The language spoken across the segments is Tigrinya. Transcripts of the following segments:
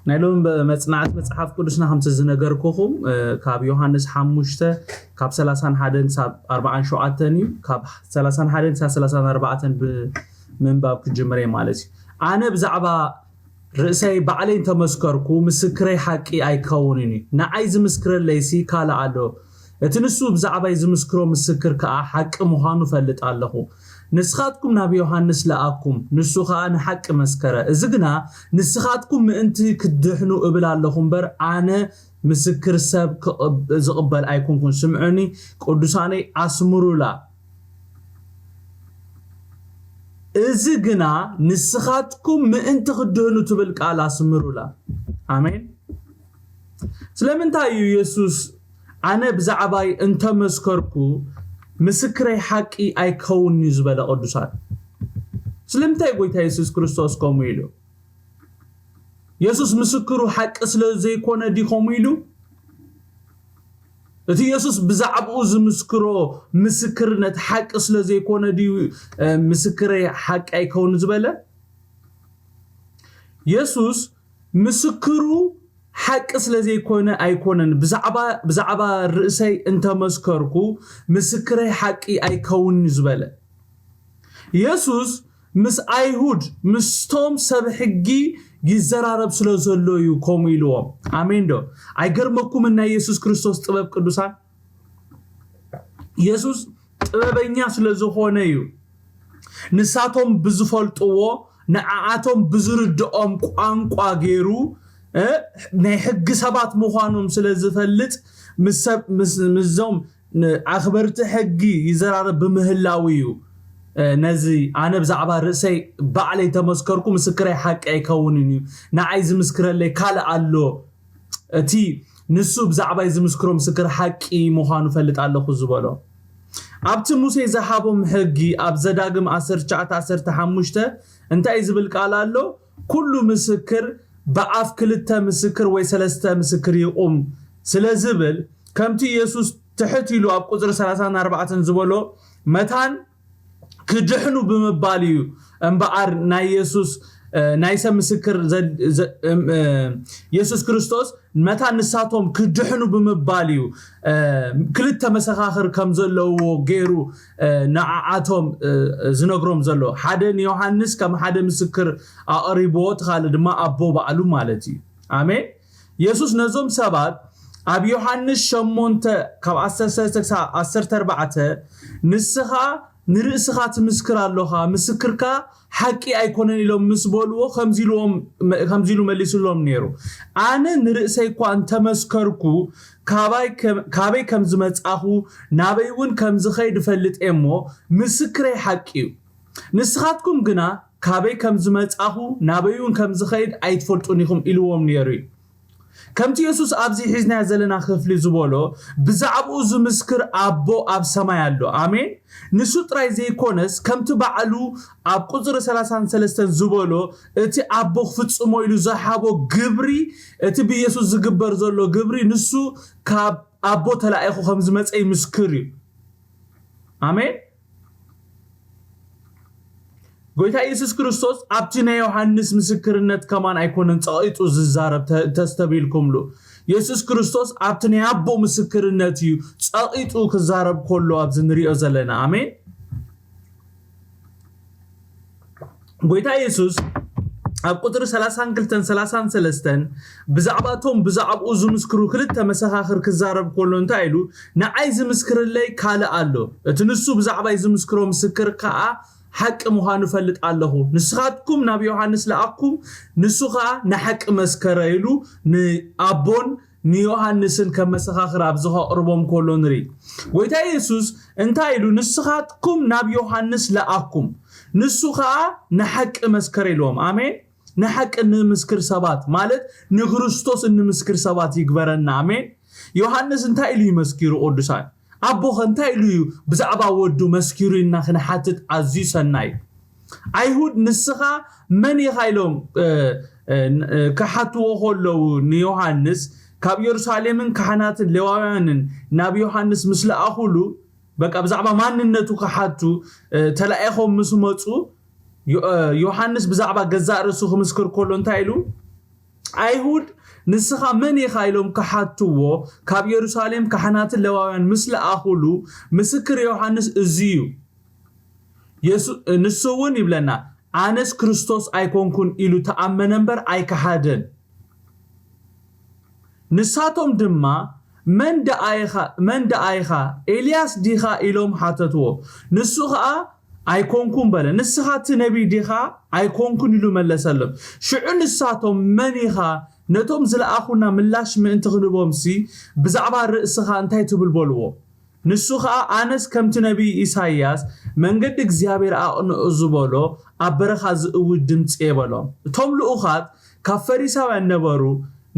ናይ ሎም መፅናዕት መፅሓፍ ቅዱስና ከምቲ ዝነገርኩኹም ካብ ዮሃንስ ሓሙሽተ ካብ ሰላሳን ሓደን ክሳብ ኣርባዓን ሸውዓተን እዩ። ካብ ሰላሳን ሓደን ክሳብ ሰላሳን ኣርባዕተን ብምንባብ ክጅምር እየ ማለት እዩ። ኣነ ብዛዕባ ርእሰይ ባዕለይ እንተመስከርኩ ምስክረይ ሓቂ ኣይከውንን እዩ። ንዓይ ዝምስክረለይሲ ካልእ ኣሎ። እቲ ንሱ ብዛዕባይ ዝምስክሮ ምስክር ከኣ ሓቂ ምዃኑ እፈልጥ ኣለኹ። ንስኻትኩም ናብ ዮሃንስ ለኣኩም፣ ንሱ ኸኣ ንሓቂ መስከረ። እዚ ግና ንስኻትኩም ምእንቲ ክትድሕኑ እብል ኣለኹ እምበር፣ ኣነ ምስክር ሰብ ዝቕበል ኣይኮንኩን። ስምዑኒ ቅዱሳነይ፣ ኣስምሩላ። እዚ ግና ንስኻትኩም ምእንቲ ክትድህኑ ትብል ቃል ኣስምሩላ። ኣሜን። ስለምንታይ እዩ የሱስ ኣነ ብዛዕባይ እንተመስከርኩ ምስክረይ ሓቂ ኣይከውን እዩ ዝበለ? ቅዱሳን፣ ስለምንታይ ጎይታ የሱስ ክርስቶስ ከምኡ ኢሉ? የሱስ ምስክሩ ሓቂ ስለ ዘይኮነ ድዩ ከምኡ ኢሉ? እቲ የሱስ ብዛዕባኡ ዝምስክሮ ምስክርነት ሓቂ ስለ ዘይኮነ ድዩ ምስክረይ ሓቂ ኣይከውን ዝበለ? የሱስ ምስክሩ ሓቂ ስለ ዘይኮነ ኣይኮነን። ብዛዕባ ርእሰይ እንተመስከርኩ ምስክረይ ሓቂ ኣይከውን ዝበለ። የሱስ ምስ ኣይሁድ፣ ምስቶም ሰብ ሕጊ ይዘራረብ ስለ ዘሎ እዩ ከምኡ ኢልዎም። ኣሜን ዶ? ኣይገርመኩምን ናይ የሱስ ክርስቶስ ጥበብ ቅዱሳን? የሱስ ጥበበኛ ስለ ዝኾነ እዩ። ንሳቶም ብዝፈልጥዎ፣ ንዓኣቶም ብዝርድኦም ቋንቋ ገይሩ ናይ ሕጊ ሰባት ምዃኖም ስለ ዝፈልጥ ምስዞም ኣኽበርቲ ሕጊ ይዘራረብ ብምህላው እዩ። ነዚ ኣነ ብዛዕባ ርእሰይ ባዕለይ ተመስከርኩ ምስክረይ ሓቂ ኣይከውንን እዩ፣ ንዓይ ዝምስክረለይ ካልእ ኣሎ፣ እቲ ንሱ ብዛዕባይ ዝምስክሮ ምስክር ሓቂ ምዃኑ ፈልጥ ኣለኹ ዝበሎ። ኣብቲ ሙሴ ዝሃቦም ሕጊ ኣብ ዘዳግም ዓሰርተ ትሽዓተ ዓሰርተ ሓሙሽተ እንታይ ዝብል ቃል ኣሎ? ኩሉ ምስክር ብኣፍ ክልተ ምስክር ወይ ሰለስተ ምስክር ይቑም ስለ ዝብል ከምቲ የሱስ ትሕት ኢሉ ኣብ ቁፅሪ ሰላሳን ኣርባዕተን ዝበሎ መታን ክድሕኑ ብምባል እዩ እምበኣር ናይ የሱስ ናይ ሰብ ምስክር የሱስ ክርስቶስ መታ ንሳቶም ክድሕኑ ብምባል እዩ ክልተ መሰኻኽር ከም ዘለዎ ገይሩ ንዓዓቶም ዝነግሮም ዘሎ። ሓደ ንዮሃንስ ከም ሓደ ምስክር ኣቕሪብዎ፣ እቲ ካልእ ድማ ኣቦ ባዕሉ ማለት እዩ። ኣሜን። የሱስ ነዞም ሰባት ኣብ ዮሃንስ ሸሞንተ ካብ ዓሰርተ ሰለስተ ክሳብ ዓሰርተ ኣርባዕተ ንስኻ ንርእስኻ ትምስክር ኣሎኻ፣ ምስክርካ ሓቂ ኣይኮነን ኢሎም ምስ በልዎ ከምዚ ኢሉ መልስሎም ነይሩ። ኣነ ንርእሰይ እኳ እንተመስከርኩ ካበይ ከም ዝመጻኹ ናበይ እውን ከም ዝኸይድ እፈልጥ እየ እሞ ምስክረይ ሓቂ እዩ። ንስኻትኩም ግና ካበይ ከም ዝመጻኹ ናበይ እውን ከም ዝኸይድ ኣይትፈልጡን ኢኹም ኢልዎም ነይሩ እዩ። ከምቲ የሱስ ኣብዚ ሒዝናዮ ዘለና ክፍሊ ዝበሎ ብዛዕባኡ ዝምስክር ኣቦ ኣብ ሰማይ ኣሎ። ኣሜን። ንሱ ጥራይ ዘይኮነስ ከምቲ ባዕሉ ኣብ ቁፅሪ ሰላሳን ሰለስተን ዝበሎ እቲ ኣቦ ክፍጽሞ ኢሉ ዝሃቦ ግብሪ፣ እቲ ብየሱስ ዝግበር ዘሎ ግብሪ ንሱ ካብ ኣቦ ተላኢኹ ከም ዝመፀ ይምስክር እዩ። ኣሜን። ጎይታ የሱስ ክርስቶስ ኣብቲ ናይ ዮሃንስ ምስክርነት ከማን ኣይኮነን ጸቒጡ ዝዛረብ፣ ተስተብሂልኩምሉ። የሱስ ክርስቶስ ኣብቲ ናይ ኣቦ ምስክርነት እዩ ጸቒጡ ክዛረብ ከሎ ኣብዚ ንሪኦ ዘለና። ኣሜን። ጎይታ የሱስ ኣብ ቁፅሪ ሰላሳን ክልተን ሰላሳን ሰለስተን ብዛዕባቶም ብዛዕባኡ ዝምስክሩ ክልተ መሰኻኽር ክዛረብ ከሎ እንታይ ኢሉ? ንዓይ ዝምስክርለይ ካልእ ኣሎ፣ እቲ ንሱ ብዛዕባይ ዝምስክሮ ምስክር ከዓ ሓቂ ምዃኑ እፈልጥ ኣለኹ። ንስኻትኩም ናብ ዮሃንስ ለኣኩም፣ ንሱ ኸኣ ንሓቂ መስከረ ኢሉ ንኣቦን ንዮሃንስን ከም መሰኻኽር ኣብዚ ከቕርቦም ከሎ ንርኢ። ጎይታ የሱስ እንታይ ኢሉ? ንስኻትኩም ናብ ዮሃንስ ለኣኩም፣ ንሱ ኸኣ ንሓቂ መስከረ ኢልዎም። ኣሜን። ንሓቂ ንምስክር ሰባት ማለት ንክርስቶስ እንምስክር ሰባት ይግበረና። ኣሜን። ዮሃንስ እንታይ ኢሉ ይመስኪሩ ቅዱሳን? ኣቦኸ እንታይ ኢሉ እዩ ብዛዕባ ወዱ መስኪሩ ኢልና ክንሓትት ኣዝዩ ሰናይ። ኣይሁድ ንስኻ መን ኢኻ ኢሎም ክሓትዎ ከለዉ ንዮሃንስ ካብ ኢየሩሳሌምን ካህናትን ሌዋውያንን ናብ ዮሃንስ ምስ ለኣኹሉ በቃ ብዛዕባ ማንነቱ ክሓቱ ተላኢኾም ምስ መፁ ዮሃንስ ብዛዕባ ገዛእ ርእሱ ክምስክር ከሎ እንታይ ኢሉ? ኣይሁድ፣ "ንስኻ መን ኢኻ?" ኢሎም ክሓትዎ ካብ የሩሳሌም ካህናትን ለዋውያን ምስ ለኣኹሉ፣ "ምስክር ዮሃንስ እዚ እዩ። የሱ-፣ ንሱ እውን ይብለና፣ ኣነስ ክርስቶስ ኣይኮንኩን ኢሉ ተኣመነ እምበር ኣይከሓደን።" ንሳቶም ድማ፣ "መን ደኣ ኢኻ፣ መን ደኣ ኢኻ? ኤልያስ ዲኻ?" ኢሎም ሓተትዎ። ንሱ ኸኣ፣ "ኣይኮንኩን" በለ። "ንስኻ እቲ ነቢይ ዲኻ?" "ኣይኮንኩን" ኢሉ መለሰሎም። ሽዑ ንሳቶም፣ "መን ኢኻ? ነቶም ዝለኣኹና ምላሽ ምእንቲ ክንህቦምሲ፣ ብዛዕባ ርእስኻ እንታይ ትብል?" በልዎ። ንሱ ኸኣ፣ "ኣነስ ከምቲ ነቢይ ኢሳይያስ፣ መንገዲ እግዚኣብሔር ኣቕንዑ ዝበሎ፣ ኣብ በረኻ ዝእውጅ ድምጺ እየ" በሎም። እቶም ልኡኻት ካብ ፈሪሳውያን ነበሩ።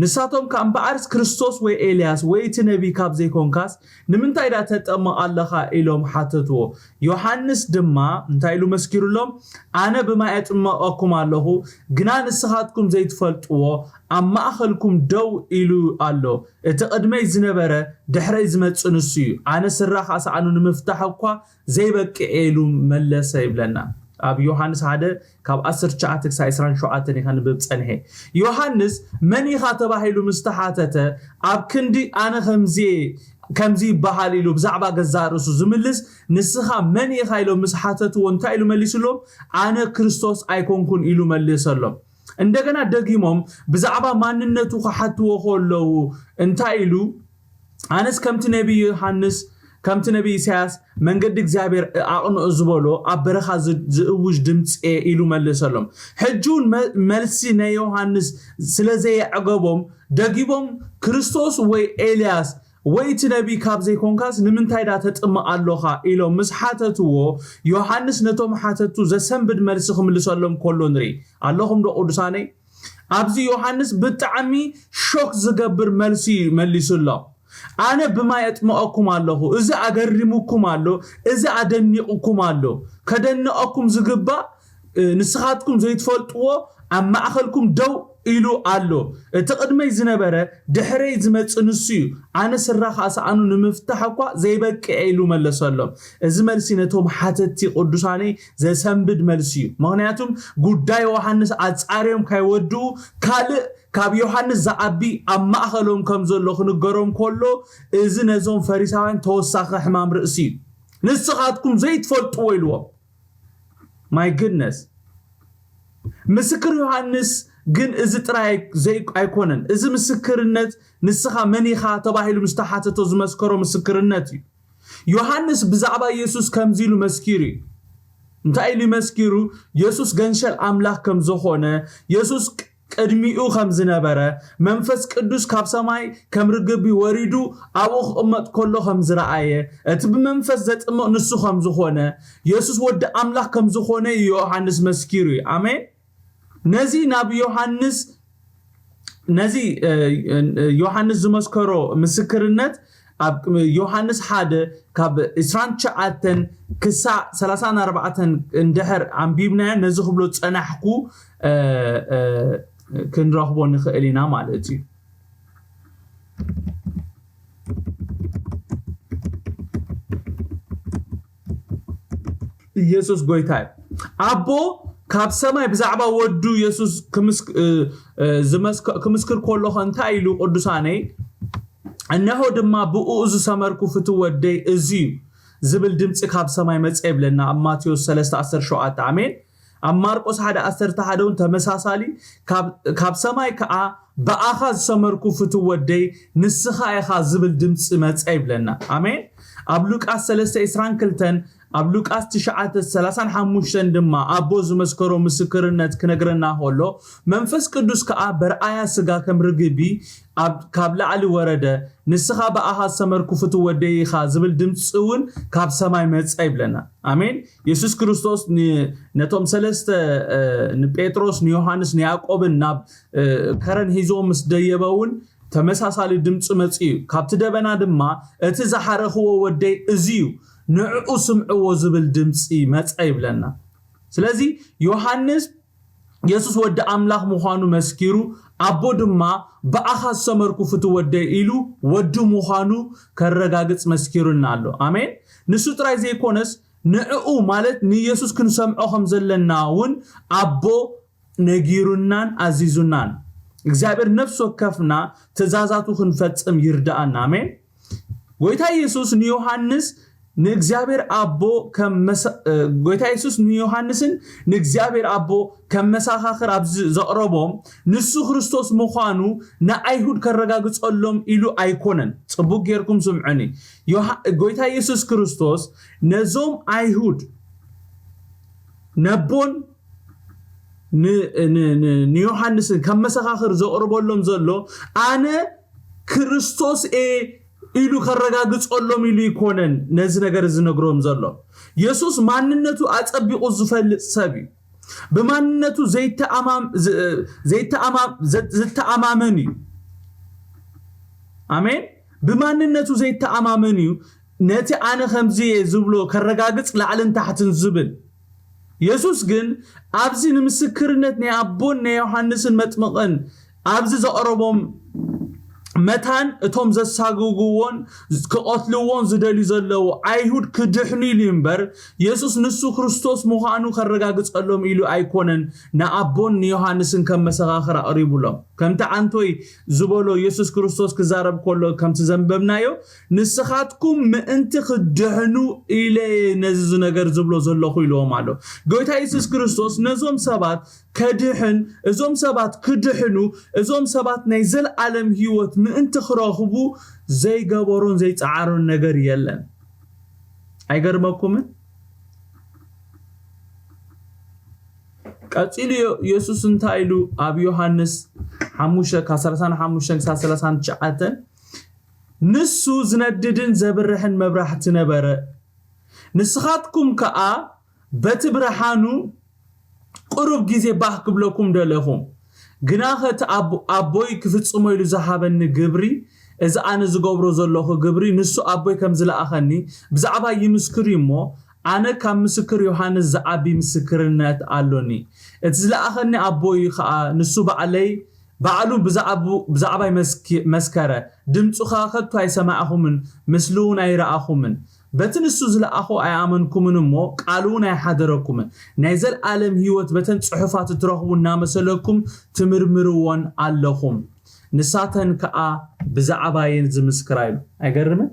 ንሳቶም ከኣ፣ "እምበኣርስ ክርስቶስ ወይ ኤልያስ ወይ እቲ ነቢይ ካብ ዘይኮንካስ፣ ንምንታይ ደኣ ተጠምቕ ኣለኻ?" ኢሎም ሓተትዎ። ዮሃንስ ድማ እንታይ ኢሉ መስኪሩሎም? "ኣነ ብማይ ኣጥምቐኩም ኣለኹ፣ ግና ንስኻትኩም ዘይትፈልጥዎ ኣብ ማእኸልኩም ደው ኢሉ ኣሎ። እቲ ቅድመይ ዝነበረ ድሕረይ ዝመጽእ ንሱ እዩ። ኣነ ስራ ከኣ ሰኣኑ ንምፍታሕ እኳ ዘይበቅዕ እየ" ኢሉ መለሰ ይብለና። ኣብ ዮሃንስ ሓደ ካብ ዓሰርተ ትሽዓተ ክሳብ ዕስራን ሸውዓተን እዩ ከንብብ ጸንሐ። ዮሃንስ "መን ኢኻ?" ተባሂሉ ምስ ተሓተተ፣ ኣብ ክንዲ "ኣነ ከምዚ እየ፣ ከምዚ ይበሃል" ኢሉ ብዛዕባ ገዛእ ርእሱ ዝምልስ፣ "ንስኻ መን ኢኻ?" ኢሎም ምስ ሓተትዎ እንታይ ኢሉ መሊስሎም? "ኣነ ክርስቶስ ኣይኮንኩን" ኢሉ መለሰሎም። እንደገና ደጊሞም ብዛዕባ ማንነቱ ክሓትዎ ከለዉ እንታይ ኢሉ? "ኣነስ ከምቲ ነቢይ ዮሃንስ፣ ከምቲ ነቢይ ኢሳያስ መንገዲ እግዚኣብሔር ኣቕንዑ ዝበሎ ኣብ በረኻ ዝ-፣ ዝእውጅ ድምፂ እየ" ኢሉ መለሰሎም። ሕጂ እውን መ-፣ መልሲ ናይ ዮሃንስ ስለ ዘየዕገቦም ደጊሞም "ክርስቶስ ወይ ኤልያስ ወይ እቲ ነቢይ ካብ ዘይኮንካስ ንምንታይ ዳ ተጥምቕ ኣሎኻ?" ኢሎም ምስ ሓተትዎ፣ ዮሃንስ ነቶም ሓተቱ ዘሰንብድ መልሲ ክምልሰሎም ከሎ ንርኢ። ኣለኹም ዶ ቅዱሳነይ? ኣብዚ ዮሃንስ ብጣዕሚ ሾክ ዝገብር መልሲ እዩ መሊሱሎም። "ኣነ ብማይ ኣጥምቐኩም ኣለኹ፣ እዚ ኣገሪሙኩም ኣሎ፣ እዚ ኣደኒቑኩም ኣሎ። ከደንቐኩም ዝግባእ፣ እ፣ ንስኻትኩም ዘይትፈልጥዎ ኣብ ማእኸልኩም ደው ኢሉ ኣሎ። እቲ ቅድመይ ዝነበረ ድሕረይ ዝመጽእ ንሱ እዩ። ኣነ ስራ ከኣ ሰኣኑ ንምፍታሕ እኳ ዘይበቅዕ" ኢሉ መለሰሎም። እዚ መልሲ ነቶም ሓተትቲ ቅዱሳነይ ዘሰንብድ መልሲ እዩ። ምኽንያቱም ጉዳይ ዮሃንስ ኣጻርዮም ካይወድኡ ካልእ ካብ ዮሃንስ ዝዓቢ ኣብ ማእኸሎም ከም ዘሎ ክንገሮም ከሎ፣ እዚ ነዞም ፈሪሳውያን ተወሳኺ ሕማም ርእሲ እዩ። "ንስኻትኩም ዘይትፈልጥዎ" ኢልዎም። My goodness። ምስክር ዮሃንስ ግን እዚ ጥራይ ዘይ-፣ ኣይኮነን። እዚ ምስክርነት "ንስኻ መን ኢኻ?" ተባሂሉ ምስ ተሓተቶ ዝመስከሮ ምስክርነት እዩ። ዮሃንስ ብዛዕባ የሱስ ከምዚ ኢሉ መስኪሩ እዩ። እንታይ ኢሉ መስኪሩ? የሱስ ገንሸል ኣምላኽ ከም ዝኾነ፣ የሱስ ቅ-፣ ቅድሚኡ ከም ዝነበረ፣ መንፈስ ቅዱስ ካብ ሰማይ ከም ርግቢ ወሪዱ ኣብኡ ክቕመጥ ከሎ ከም ዝረኣየ፣ እቲ ብመንፈስ ዘጥምቕ ንሱ ከም ዝኾነ፣ የሱስ ወዲ ኣምላኽ ከም ዝኾነ እዩ ዮሃንስ መስኪሩ እዩ። ኣሜን። ነዚ ናብ ዮሃንስ፣ ነዚ፣ እ፣ እ፣ ዮሃንስ ዝመስከሮ ምስክርነት ኣብ ዮሃንስ ሓደ ካብ ዕስራን ትሽዓተን ክሳዕ ሰላሳን ኣርባዕተን እንድሕር ኣንቢብናዮ፣ ነዚ ክብሎ ዝጸናሕኩ፣ እ፣ እ፣ ክንረኽቦ ንኽእል ኢና ማለት እዩ። ኢየሱስ ጎይታ እዩ። ኣቦ ካብ ሰማይ ብዛዕባ ወዱ የሱስ ክምስክ-፣ እ፣ እ፣ ዝመስከ-፣ ክምስክር ከሎ እንታይ ኢሉ? ቅዱሳነይ፣ "እነሆ ድማ ብእኡ ዝሰመርኩ ፍትው ወደይ እዚ እዩ" ዝብል ድምፂ ካብ ሰማይ መጸ ይብለና ኣብ ማቴዎስ ሰለስተ ዓሰርተ ሸውዓተ። ኣሜን። ኣብ ማርቆስ ሓደ ዓሰርተ ሓደ እውን ተመሳሳሊ፣ "ካብ፣ ካብ ሰማይ ከዓ ብኣኻ ዝሰመርኩ ፍትው ወደይ ንስኻ ኢኻ" ዝብል ድምፂ መጸ ይብለና። ኣሜን። ኣብ ሉቃስ ሰለስተ ዕስራን ክልተን፣ ኣብ ሉቃስ ትሽዓተ ሰላሳን ሓሙሽተን ድማ ኣቦ ዝመስከሮ ምስክርነት ክነግረና ከሎ፣ "መንፈስ ቅዱስ ከዓ በርኣያ ስጋ ከም ርግቢ ኣብ፣ ካብ ላዕሊ ወረደ፣ ንስኻ ብኣኻ ዝሰመርኩ ፍትው ወደይ ኢኻ" ዝብል ድምፂ እውን ካብ ሰማይ መጸ ይብለና። ኣሜን። የሱስ ክርስቶስ ን-፣ ነቶም ሰለስተ፣ እ፣ ንጴጥሮስ፣ ንዮሃንስ፣ ንያዕቆብን ናብ፣ እ፣ ከረን ሒዝዎም ምስ ደየበ እውን ተመሳሳሊ ድምፂ መፂኡ እዩ። ካብቲ ደበና ድማ፣ "እቲ ዝሓረኽዎ ወደይ እዚ እዩ፣ ንዕኡ ስምዕዎ" ዝብል ድምፂ መፀ ይብለና። ስለዚ ዮሃንስ የሱስ ወዲ ኣምላኽ ምዃኑ መስኪሩ፣ ኣቦ ድማ "ብኣኻ ዝሰመርኩ ፍትው ወደይ" ኢሉ ወዱ ምዃኑ ከረጋግጽ መስኪሩልና ኣሎ። ኣሜን። ንሱ ጥራይ ዘይኮነስ፣ ንዕኡ ማለት ንየሱስ ክንሰምዖ ከም ዘለና እውን ኣቦ ነጊሩናን ኣዚዙናን። እግዚኣብሔር ነፍሲ ወከፍና ትእዛዛቱ ክንፈጽም ይርዳኣና። ኣሜን። ጎይታ ኢየሱስ ንዮሃንስ ንእግዚኣብሔር ኣቦ ከም መሰ- እ፣ ጎይታ ኢየሱስ ንዮሃንስን ንእግዚኣብሔር ኣቦ ከም መሳኻኽር ኣብዚ ዘቕረቦም ንሱ ክርስቶስ ምዃኑ ንኣይሁድ ከረጋግጸሎም ኢሉ ኣይኮነን። ጽቡቅ ጌርኩም ስምዑኒ። ዮሃ- ጎይታ ኢየሱስ ክርስቶስ ነዞም ኣይሁድ ነቦን ን- ን- ን- ንዮሃንስን ከም መሰኻኽር ዘቕርበሎም ዘሎ ኣነ ክርስቶስ እየ ኢሉ ከረጋግጸሎም ኢሉ ይኮነን ነዚ ነገር እዚ ነግሮም ዘሎ። የሱስ ማንነቱ ኣጸቢቑ ዝፈልጥ ሰብ እዩ። ብማንነቱ ዘይተኣማም- ዝ- ዘይተኣማም- ዘ- ዝተኣማመን እዩ። ኣሜን። ብማንነቱ ዘይተኣማመን እዩ። ነቲ ኣነ ከምዚ እየ ዝብሎ ከረጋግጽ ላዕልን ታሕትን ዝብል። የሱስ ግን ኣብዚ ንምስክርነት ናይ ኣቦን ናይ ዮሃንስን መጥምቕን ኣብዚ ዘቕረቦም መታን እቶም ዘሳግግዎን ክቐትልዎን ዝደልዩ ዘለዉ ኣይሁድ ክድሕኑ ኢሉ እምበር፣ የሱስ ንሱ ክርስቶስ ምዃኑ ከረጋግጸሎም ኢሉ ኣይኮነን ንኣቦን ንዮሃንስን ከም መሰኻኽር ኣቕሪቡሎም። ከምቲ ዓንቶይ ዝበሎ የሱስ ክርስቶስ ክዛረብ ከሎ ከምቲ ዘንበብናዮ፣ ንስኻትኩም ምእንቲ ክትድሕኑ ኢለ እየ ነዚ ነገር ዝብሎ ዘለኹ ኢልዎም ኣሎ። ጎይታ የሱስ ክርስቶስ ነዞም ሰባት ከድሕን፣ እዞም ሰባት ክድሕኑ፣ እዞም ሰባት ናይ ዘለኣለም ህይወት ምእንቲ ክረኽቡ ዘይገበሮን ዘይጸዓሮን ነገር የለን። ኣይገርመኩምን? ቀጺሉ ዮ- የሱስ እንታይ ኢሉ ኣብ ዮሃንስ ሓሙሽተ ካብ ሰላሳን ሓሙሽተን ክሳብ ሰላሳን ትሽዓተን፣ ንሱ ዝነድድን ዘብርሕን መብራህቲ ነበረ፣ ንስኻትኩም ከኣ በቲ ብርሃኑ ቁሩብ ግዜ ባህ ክብለኩም ደለኹ። ግናኸ እቲ ኣቦ- ኣቦይ ክፍጽሞ ኢሉ ዝሃበኒ ግብሪ፣ እዚ ኣነ ዝገብሮ ዘለኹ ግብሪ፣ ንሱ ኣቦይ ከም ዝለኣኸኒ ብዛዕባ ይምስክር እዩ እሞ፣ ኣነ ካብ ምስክር ዮሃንስ ዝዓቢ ምስክርነት ኣሎኒ። እቲ ዝለኣኸኒ ኣቦይ ኸኣ ንሱ ባዕለይ ባዕሉ ብዛዕቡ- ብዛዕባይ መስኪ- መስከረ። ድምፁ ኸኣ ከቶ ኣይሰማዕኹምን፣ ምስሉ እውን ኣይረኣኹምን። በቲ ንሱ ዝለኣኹ ኣይኣመንኩምን እሞ፣ ቃሉ እውን ኣይሓደረኩምን። ናይ ዘለኣለም ህይወት በተን ጽሑፋት እትረኽቡ እናመሰለኩም ትምርምርዎን ኣለኹም። ንሳተን ከኣ ብዛዕባየን ዝምስክራ ኢሉ። ኣይገርምን?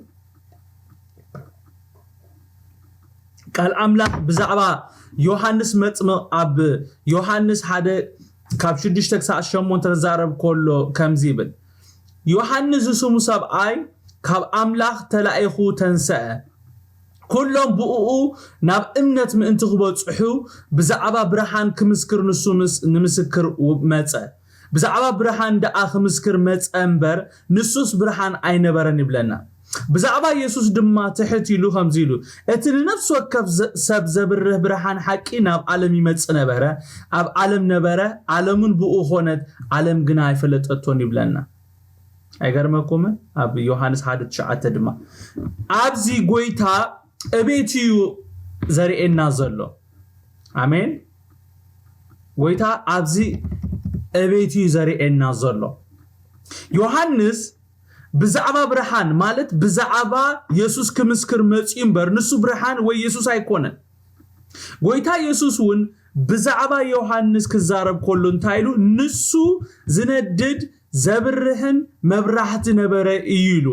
ቃል ኣምላኽ ብዛዕባ ዮሃንስ መጥምቕ ኣብ ዮሃንስ ሓደ ካብ ሽዱሽተ ክሳዕ ሸሞንተ ክዛረብ ከሎ ከምዚ ይብል፣ ዮሃንስ ዝስሙ ሰብኣይ ካብ ኣምላኽ ተላኢኹ ተንሰአ። ኩሎም ብእኡ ናብ እምነት ምእንቲ ክበጽሑ ብዛዕባ ብርሃን ክምስክር ንሱ ምስ- ንምስክር መጸ። ብዛዕባ ብርሃን ደኣ ክምስክር መጸ እምበር፣ ንሱስ ብርሃን ኣይነበረን ይብለና። ብዛዕባ የሱስ ድማ ትሕት ኢሉ ከምዚ ኢሉ፣ እቲ ንነፍሲ ወከፍ ዘ- ሰብ ዘብርህ ብርሃን ሓቂ ናብ ዓለም ይመጽእ ነበረ፣ ኣብ ዓለም ነበረ፣ ዓለምን ብኡ ኾነት፣ ዓለም ግና ኣይፈለጠቶን ይብለና። ኣይገርመኩምን? ኣብ ዮሃንስ ሓደ ትሽዓተ ድማ ኣብዚ ጎይታ እቤት እዩ ዘርእየና ዘሎ። ኣሜን። ጎይታ ኣብዚ እቤት እዩ ዘርእየና ዘሎ። ዮሃንስ ብዛዕባ ብርሃን ማለት ብዛዕባ የሱስ ክምስክር መጽዩ እምበር ንሱ ብርሃን ወይ የሱስ ኣይኮነን። ጎይታ የሱስ እውን ብዛዕባ ዮሃንስ ክዛረብ ከሎ እንታይ ኢሉ? ንሱ ዝነድድ ዘብርህን መብራህቲ ነበረ እዩ ኢሉ።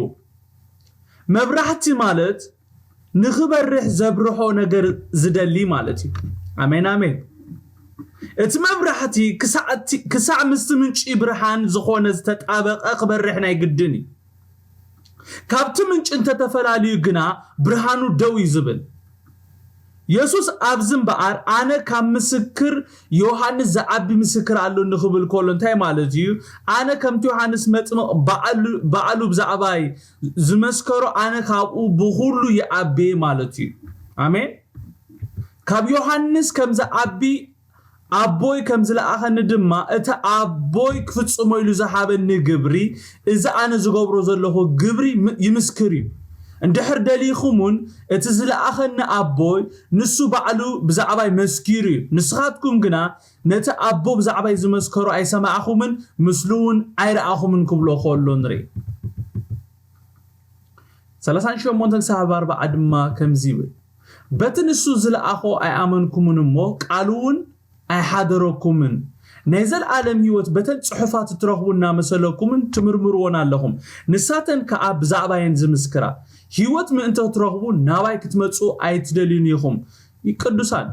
መብራህቲ ማለት ንኽበርህ ዘብርሆ ነገር ዝደሊ ማለት እዩ። ኣሜን ኣሜን። እቲ መብራህቲ ክሳዕ እቲ- ክሳዕ ምስቲ ምንጪ ብርሃን ዝኾነ ዝተጣበቐ ክበርህ ናይ ግድን እዩ። ካብቲ ምንጪ እንተተፈላልዩ ግና ብርሃኑ ደው እዩ ዝብል። የሱስ ኣብዚ እምበኣር ኣነ ካብ ምስክር ዮሃንስ ዝዓቢ ምስክር ኣለኒ ክብል ከሎ እንታይ ማለት እዩ? ኣነ ከምቲ ዮሃንስ መጥምቕ ባዕሉ- ባዕሉ ብዛዕባይ ዝመስከሮ ኣነ ካብኡ ብኹሉ ይዓቢ ማለት እዩ። ኣሜን። ካብ ዮሃንስ ከም ዝዓቢ ኣቦይ ከም ዝለኣኸኒ ድማ እቲ ኣቦይ ክፍጽሞ ኢሉ ዝሃበኒ ግብሪ እዚ ኣነ ዝገብሮ ዘለኹ ግብሪ ም- ይምስክር እዩ። እንድሕር ደሊኹም እውን እቲ ዝለኣኸኒ ኣቦይ ንሱ ባዕሉ ብዛዕባይ መስኪሩ እዩ። ንስኻትኩም ግና ነቲ ኣቦ ብዛዕባይ ዝመስከሮ ኣይሰማዕኹምን፣ ምስሉ እውን ኣይረኣኹምን ክብሎ ከሎ ንርኢ። ሰላሳን ሸሞንተን ክሳብ ኣርባዓ ድማ ከምዚ ይብል፣ በቲ ንሱ ዝለኣኾ ኣይኣመንኩምን እሞ ቃሉ እውን ኣይሓደረኩምን። ናይ ዘለዓለም ህይወት በተን ጽሑፋት እትረኽቡ እናመሰለኩምን ትምርምርዎን ኣለኹም። ንሳተን ከኣ ብዛዕባየን ዝምስክራ። ህይወት ምእንቲ ክትረኽቡ ናባይ ክትመጹ ኣይትደልዩን ኢኹም። ቅዱሳን፣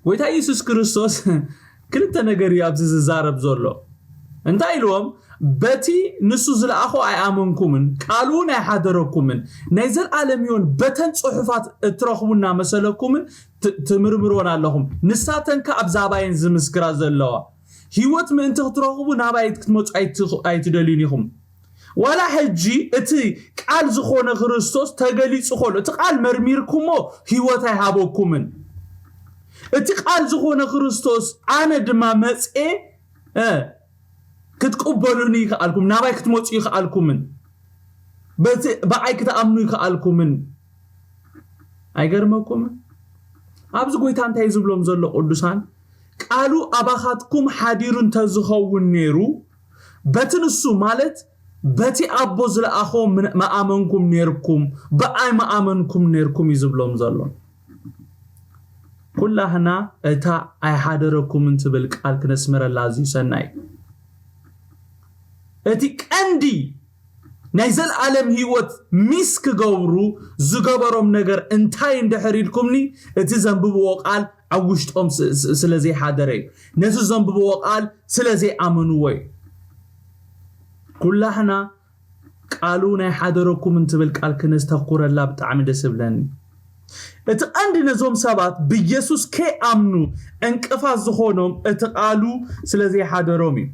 ጎይታ ኢየሱስ ክርስቶስ ክልተ ነገር እዩ ኣብዚ ዝዛረብ ዘሎ። እንታይ ኢልዎም? በቲ ንሱ ዝለኣኾ ኣይኣመንኩምን፣ ቃሉ እውን ኣይሓደረኩምን። ናይ ዘለዓለም ህይወት በተን ጽሑፋት እትረኽቡ እናመሰለኩምን ት-፣ ትምርምርዎን ኣለኹም። ንሳተን ከኣ ብዛዕባየን ዝምስክራ ዘለዋ። ህይወት ምእንቲ ክትረኽቡ ናባይ ክትመጹ ኣይትኽ-፣ ኣይትደልዩን ኢኹም። ዋላ ሕጂ እቲ ቃል ዝኾነ ክርስቶስ ተገሊጹ ከሎ፣ እቲ ቃል መርሚርኩሞ ህይወት ኣይሃበኩምን። እቲ ቃል ዝኾነ ክርስቶስ ኣነ ድማ መጽኤ፣ እ፣ ክትቅበሉኒ ይከኣልኩም፣ ናባይ ክትመጹ ይከኣልኩምን፣ በቲ ብኣይ ክትኣምኑ ይከኣልኩምን። ኣይገርመኩምን? ኣብዚ ጎይታ እንታይ እዩ ዝብሎም ዘሎ ቅዱሳን? ቃሉ ኣባኻትኩም ሓዲሩ እንተዝኸውን ነይሩ፣ በቲ ንሱ ማለት በቲ ኣቦ ዝለኣኾ ምን-፣ ምኣመንኩም ነይርኩም፣ ብኣይ ምኣመንኩም ነይርኩም እዩ ዝብሎም ዘሎ። ኩላህና እታ ኣይሓደረኩምን ትብል ቃል ክነስምረላ ኣዝዩ ሰናይ። እቲ ቀንዲ ናይ ዘለኣለም ህይወት ሚስ ክገብሩ ዝገበሮም ነገር እንታይ እንድሕር ኢልኩምኒ፣ እቲ ዘንብብዎ ቃል ኣብ ውሽጦም ስ-፣ ስ-፣ ስለ ዘይሓደረ እዩ። ነቲ ዘንብብዎ ቃል ስለ ዘይኣመንዎ እዩ። ኩላህና ቃሉ ናይ ሓደረኩም እንትብል ቃል ክነስተኩረላ ብጣዕሚ ደስ ይብለኒ። እቲ ቀንዲ ነዞም ሰባት ብኢየሱስ ከይኣምኑ ዕንቅፋት ዝኾኖም እቲ ቃሉ ስለ ዘይሓደሮም እዩ።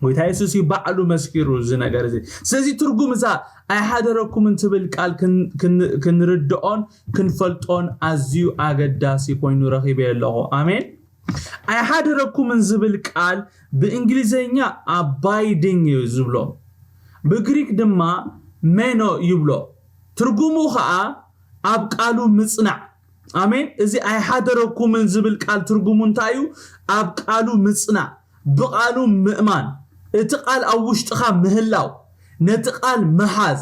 ጎይታ የሱስ እዩ ባዕሉ መስኪሩ እዚ ነገር እዚ። ስለዚ ትርጉም እዛ ኣይሓደረኩምን ትብል ቃል ክን-፣ ክን-፣ ክንርድኦን ክንፈልጦን ኣዝዩ ኣገዳሲ ኮይኑ ረኺበዮ ኣለኹ። ኣሜን። ኣይሓደረኩምን ዝብል ቃል ብእንግሊዘኛ ኣባይዲንግ እዩ ዝብሎ፣ ብግሪክ ድማ ሜኖ ይብሎ። ትርጉሙ ኸኣ ኣብ ቃሉ ምጽናዕ። ኣሜን። እዚ ኣይሓደረኩምን ዝብል ቃል ትርጉሙ እንታይ እዩ? ኣብ ቃሉ ምጽናዕ፣ ብቃሉ ምእማን፣ እቲ ቃል ኣብ ውሽጥኻ ምህላው፣ ነቲ ቃል ምሓዝ፣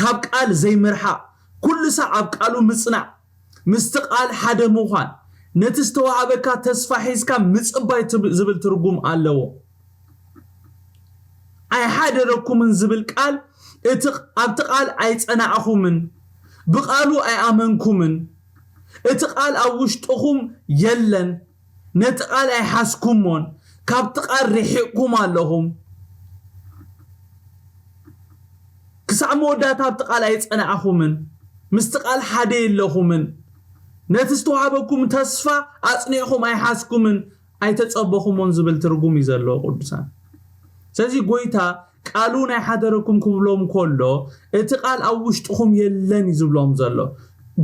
ካብ ቃል ዘይምርሓቕ፣ ኩሉ ሳዕ ኣብ ቃሉ ምጽናዕ፣ ምስቲ ቃል ሓደ ምዃን፣ ነቲ ዝተዋህበካ ተስፋ ሒዝካ ምጽባይ ትብ-፣ ዝብል ትርጉም ኣለዎ። ኣይሓደረኩምን ዝብል ቃል እቲ፣ ኣብቲ ቃል ኣይጸናዕኹምን፣ ብቃሉ ኣይኣመንኩምን፣ እቲ ቃል ኣብ ውሽጥኹም የለን፣ ነቲ ቃል ኣይሓዝኩሞን፣ ካብቲ ቃል ርሒቕኩም ኣለኹም። ክሳዕ መወዳእታ ኣብቲ ቃል ኣይጸናዕኹምን፣ ምስቲ ቃል ሓደ የለኹምን፣ ነቲ ዝተዋህበኩም ተስፋ ኣጽኒዕኹም ኣይሓዝኩምን፣ ኣይተጸበኹሞን ዝብል ትርጉም እዩ ዘለዎ ቅዱሳን። ስለዚ ጎይታ ቃሉ ናይ ሓደረኩም ክብሎም ከሎ እቲ ቃል ኣብ ውሽጥኹም የለን እዩ ዝብሎም ዘሎ።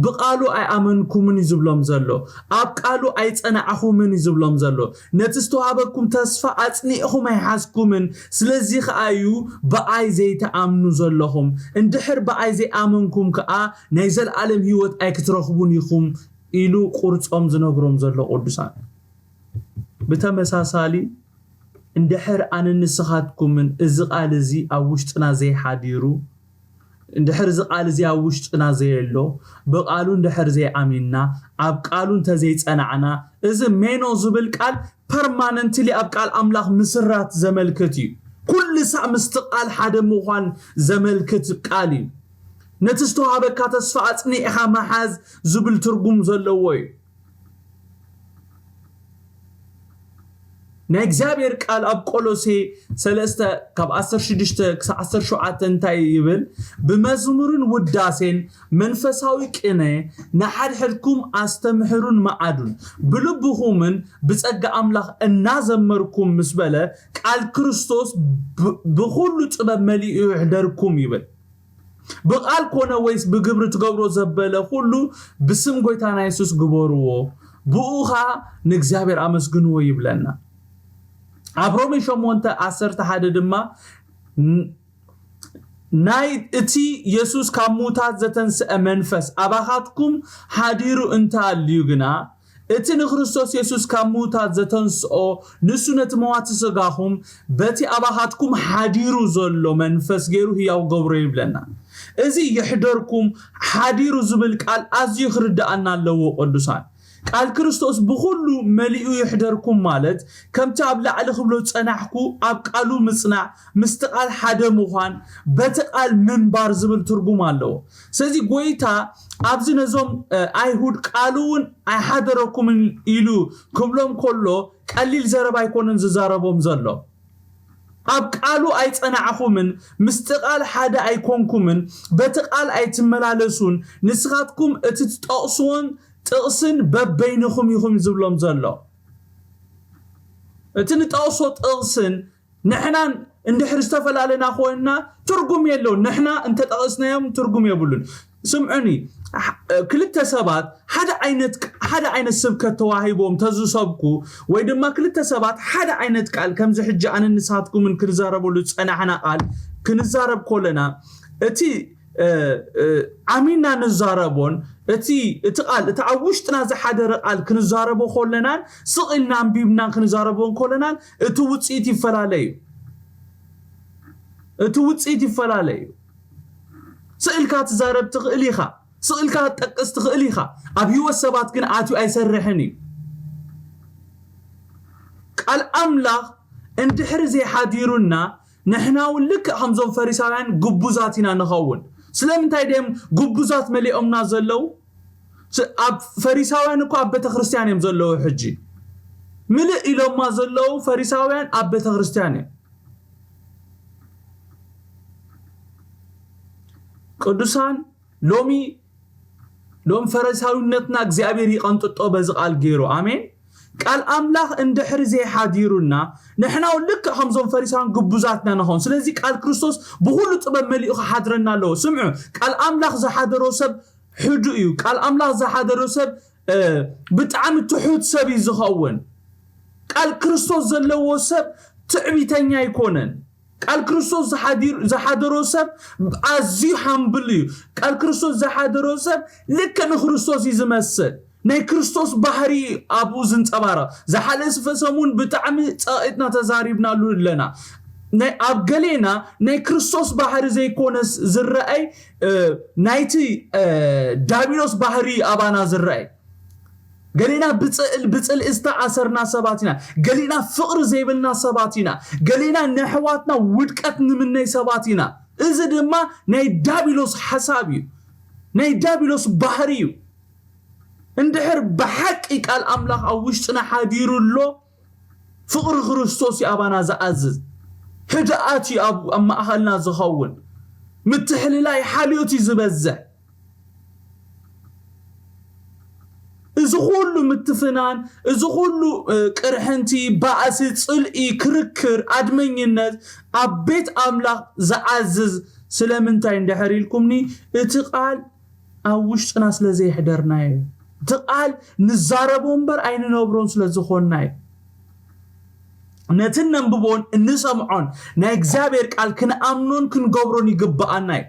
ብቃሉ ኣይኣመንኩምን እዩ ዝብሎም ዘሎ። ኣብ ቃሉ ኣይጸናዕኹምን እዩ ዝብሎም ዘሎ። ነቲ ዝተዋህበኩም ተስፋ ኣጽኒዕኹም ኣይሓዝኩምን። ስለዚ ኸኣ እዩ ብኣይ ዘይትኣምኑ ዘለኹም። እንድሕር ብኣይ ዘይኣመንኩም ከኣ ናይ ዘለኣለም ህይወት ኣይክትረኽቡን ኢኹም ኢሉ ቁርጾም ዝነግሮም ዘሎ ቅዱሳን። ብተመሳሳሊ እንድሕር ኣነ ንስኻትኩምን እዚ ቃል እዚ ኣብ ውሽጥና ዘይሓዲሩ፣ እንድሕር እዚ ቃል እዚ ኣብ ውሽጥና ዘየሎ፣ ብቃሉ እንድሕር ዘይኣሚንና፣ ኣብ ቃሉ እንተዘይጸናዕና፣ እዚ ሜኖ ዝብል ቃል ፐርማነንትሊ ኣብ ቃል ኣምላኽ ምስራት ዘመልክት እዩ። ኩሉ ሳዕ ምስቲ ቃል ሓደ ምዃን ዘመልክት ቃል እዩ። ነቲ ዝተዋህበካ ተስፋ ኣጽኒዕኻ ምሓዝ ዝብል ትርጉም ዘለዎ እዩ። ናይ እግዚኣብሔር ቃል ኣብ ቆሎሴ ሰለስተ ካብ ዓሰርተ ሽዱሽተ ክሳብ ዓሰርተ ሸውዓተ እንታይ ይብል? ብመዝሙርን ውዳሴን መንፈሳዊ ቅነ ንሓድሕድኩም ኣስተምሕሩን መዓዱን፣ ብልብኹምን ብጸጋ ኣምላኽ እናዘመርኩም ምስ በለ፣ ቃል ክርስቶስ ብ-፣ ብኹሉ ጥበብ መሊኡ ይሕደርኩም ይብል። ብቃል ኮነ ወይስ ብግብሪ ትገብሮ ዘበለ ኩሉ ብስም ጎይታና የሱስ ግበርዎ፣ ብኡ ኸኣ ንእግዚኣብሔር ኣመስግንዎ ይብለና። ኣብ ሮሜ ሸሞንተ ዓሰርተ ሓደ ድማ ን-፣ ናይ እቲ የሱስ ካብ ምዉታት ዘተንስአ መንፈስ ኣባኻትኩም ሓዲሩ እንተኣልዩ ግና፣ እቲ ንክርስቶስ የሱስ ካብ ምዉታት ዘተንስኦ፣ ንሱ ነቲ መዋቲ ስጋኹም በቲ ኣባኻትኩም ሓዲሩ ዘሎ መንፈስ ገይሩ ህያው ገብሮ ይብለና። እዚ ይሕደርኩም፣ ሓዲሩ ዝብል ቃል ኣዝዩ ክርድኣና ኣለዎ ቅዱሳን። ቃል ክርስቶስ ብኹሉ መሊኡ ይሕደርኩም ማለት፣ ከምቲ ኣብ ላዕሊ ክብሎ ዝጸናሕኩ፣ ኣብ ቃሉ ምጽናዕ፣ ምስቲ ቃል ሓደ ምዃን፣ በቲ ቃል ምንባር ዝብል ትርጉም ኣለዎ። ስለዚ ጎይታ ኣብዚ ነዞም፣ እ፣ ኣይሁድ ቃሉ እውን ኣይሓደረኩምን ኢሉ ክብሎም ከሎ፣ ቀሊል ዘረባ ኣይኮነን ዝዛረቦም ዘሎ። ኣብ ቃሉ ኣይጸናዕኹምን፣ ምስቲ ቃል ሓደ ኣይኮንኩምን፣ በቲ ቃል ኣይትመላለሱን፣ ንስኻትኩም እቲ ትጠቕስዎን ጥቕስን በበይንኹም ኢኹም ዝብሎም ዘሎ። እቲ ንጠቕሶ ጥቕስን ንሕናን እንድሕር ዝተፈላለና ኮይንና ትርጉም የለውን። ንሕና እንተጠቐስናዮም ትርጉም የብሉን። ስምዑኒ፣ ሕ-፣ ክልተ ሰባት ሓደ ዓይነት ቅ-፣ ሓደ ዓይነት ስብከት ተዋሂቦም ተዝሰብኩ፣ ወይ ድማ ክልተ ሰባት ሓደ ዓይነት ቃል ከምዚ ሕጂ ኣነ ንስኻትኩምን ክንዛረበሉ ዝጸናሕና ቃል ክንዛረብ ከለና፣ እቲ፣ እ፣ እ፣ ዓሚና ንዛረቦን እቲ፣ እቲ ቃል፣ እቲ ኣብ ውሽጥና ዝሓደረ ቃል ክንዛረቦ ከለናን ስቕ ኢልና ኣንቢብና ክንዛረቦ ከለናን እቲ ውጽኢት ይፈላለ እዩ። እቲ ውጽኢት ይፈላለ እዩ። ስቕ ኢልካ ትዛረብ ትኽእል ኢኻ። ስቕ ኢልካ ትጠቅስ ትኽእል ኢኻ። ኣብ ህይወት ሰባት ግን ኣትዩ ኣይሰርሕን እዩ። ቃል ኣምላኽ እንድሕሪ ዘይሓዲሩና፣ ንሕና እውን ልክዕ ከምዞም ፈሪሳውያን ግቡዛት ኢና ንኸውን። ስለምንታይ ድዮም ግቡዛት መሊኦምና ዘለዉ? ስ-፣ ኣብ ፈሪሳውያን እኮ ኣብ ቤተ ክርስቲያን እዮም ዘለዉ። ሕጂ ምልእ ኢሎማ ዘለዉ ፈሪሳውያን ኣብ ቤተ ክርስቲያን እዮም። ቅዱሳን፣ ሎሚ፣ ሎም ፈሪሳዊነትና እግዚኣብሔር ይቐንጥጦ በዚ ቃል ገይሩ። ኣሜን። ቃል ኣምላኽ እንድሕሪ ዘይሓዲሩና፣ ንሕና እውን ልክዕ ከምዞም ፈሪሳውያን ግቡዛትና ንኸውን። ስለዚ ቃል ክርስቶስ ብኹሉ ጥበብ መሊኡ ክሓድረና ኣለዎ። ስምዑ፣ ቃል ኣምላኽ ዝሓደሮ ሰብ ሕዱ እዩ። ቃል ኣምላኽ ዝሓደሮ ሰብ፣ እ፣ ብጣዕሚ ትሑት ሰብ እዩ ዝኸውን። ቃል ክርስቶስ ዘለዎ ሰብ ትዕቢተኛ ኣይኮነን። ቃል ክርስቶስ ዝሓዲር-፣ ዝሓደሮ ሰብ ኣዝዩ ሃምብል እዩ። ቃል ክርስቶስ ዝሓደሮ ሰብ ልክዕ ንክርስቶስ እዩ ዝመስል። ናይ ክርስቶስ ባህሪ ኣብኡ ዝንጸባረቕ። ዝሓለፈ ሰሙን ብጣዕሚ ጸቒጥና ተዛሪብናሉ ኣለና። ናይ፣ ኣብ ገሌና ናይ ክርስቶስ ባህሪ ዘይኮነስ ዝረኣይ፣ እ፣ ናይቲ፣ እ፣ ዳቢሎስ ባህሪ ኣባና ዝረኣይ። ገሌና ብጽል-፣ ብጽልኢ ዝተኣሰርና ሰባት ኢና። ገሌና ፍቕሪ ዘይብልና ሰባት ኢና። ገሌና ንኣሕዋትና ውድቀት ንምነይ ሰባት ኢና። እዚ ድማ ናይ ዳቢሎስ ሓሳብ እዩ። ናይ ዳቢሎስ ባህሪ እዩ። እንድሕር ብሓቂ ቃል ኣምላኽ ኣብ ውሽጥና ሓዲሩ ኣሎ፣ ፍቕሪ ክርስቶስ እዩ ኣባና ዝኣዝዝ። ህድኣት እዩ ኣብ፣ ኣብ ማእኸልና ዝኸውን። ምትሕልላይ ሓልዮት እዩ ዝበዝሕ። እዚ ኩሉ ምትፍናን፣ እዚ ኩሉ፣ እ፣ ቅርሕንቲ፣ ባእሲ፣ ጽልኢ፣ ክርክር፣ ኣድመኝነት ኣብ ቤት ኣምላኽ ዝኣዝዝ ስለምንታይ እንድሕር ኢልኩምኒ፣ እቲ ቃል ኣብ ውሽጥና ስለ ዘየሕደርናዮ እዩ። እቲ ቃል ንዛረቦ እምበር ኣይንነብሮን ስለ ዝኾንና እዩ። ነቲ ነንብቦን እንሰምዖን ናይ እግዚኣብሔር ቃል ክንኣምኖን ክንገብሮን ይግብኣና እዩ።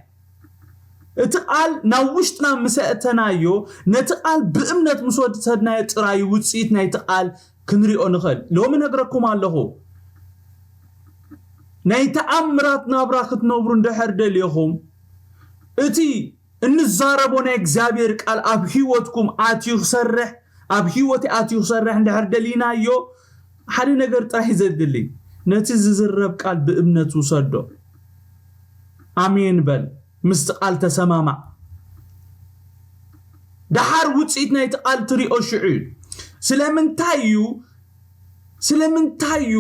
እቲ ቃል ናብ ውሽጥና ምስ ኣእተናዮ፣ ነቲ ቃል ብእምነት ምስ ወሰድናዮ ጥራይ ውጽኢት ናይቲ ቃል ክንሪኦ ንኽእል። ሎሚ ነግረኩም ኣለኹ፣ ናይ ተኣምራት ናብራ ክትነብሩ እንድሕር ደሊኹም፣ እቲ እንዛረቦ ናይ እግዚኣብሔር ቃል ኣብ ህይወትኩም ኣትዩ ክሰርሕ፣ ኣብ ህይወት ኣትዩ ክሰርሕ እንድሕር ደሊናዮ፣ ሓደ ነገር ጥራይ ዘድሊ፣ ነቲ ዝዝረብ ቃል ብእምነት ውሰዶ። ኣሜን በል። ምስቲ ቃል ተሰማማዕ። ደሓር ውጽኢት ናይቲ ቃል ትሪኦ ሽዑ እዩ። ስለምንታይ እዩ? ስለምንታይ እዩ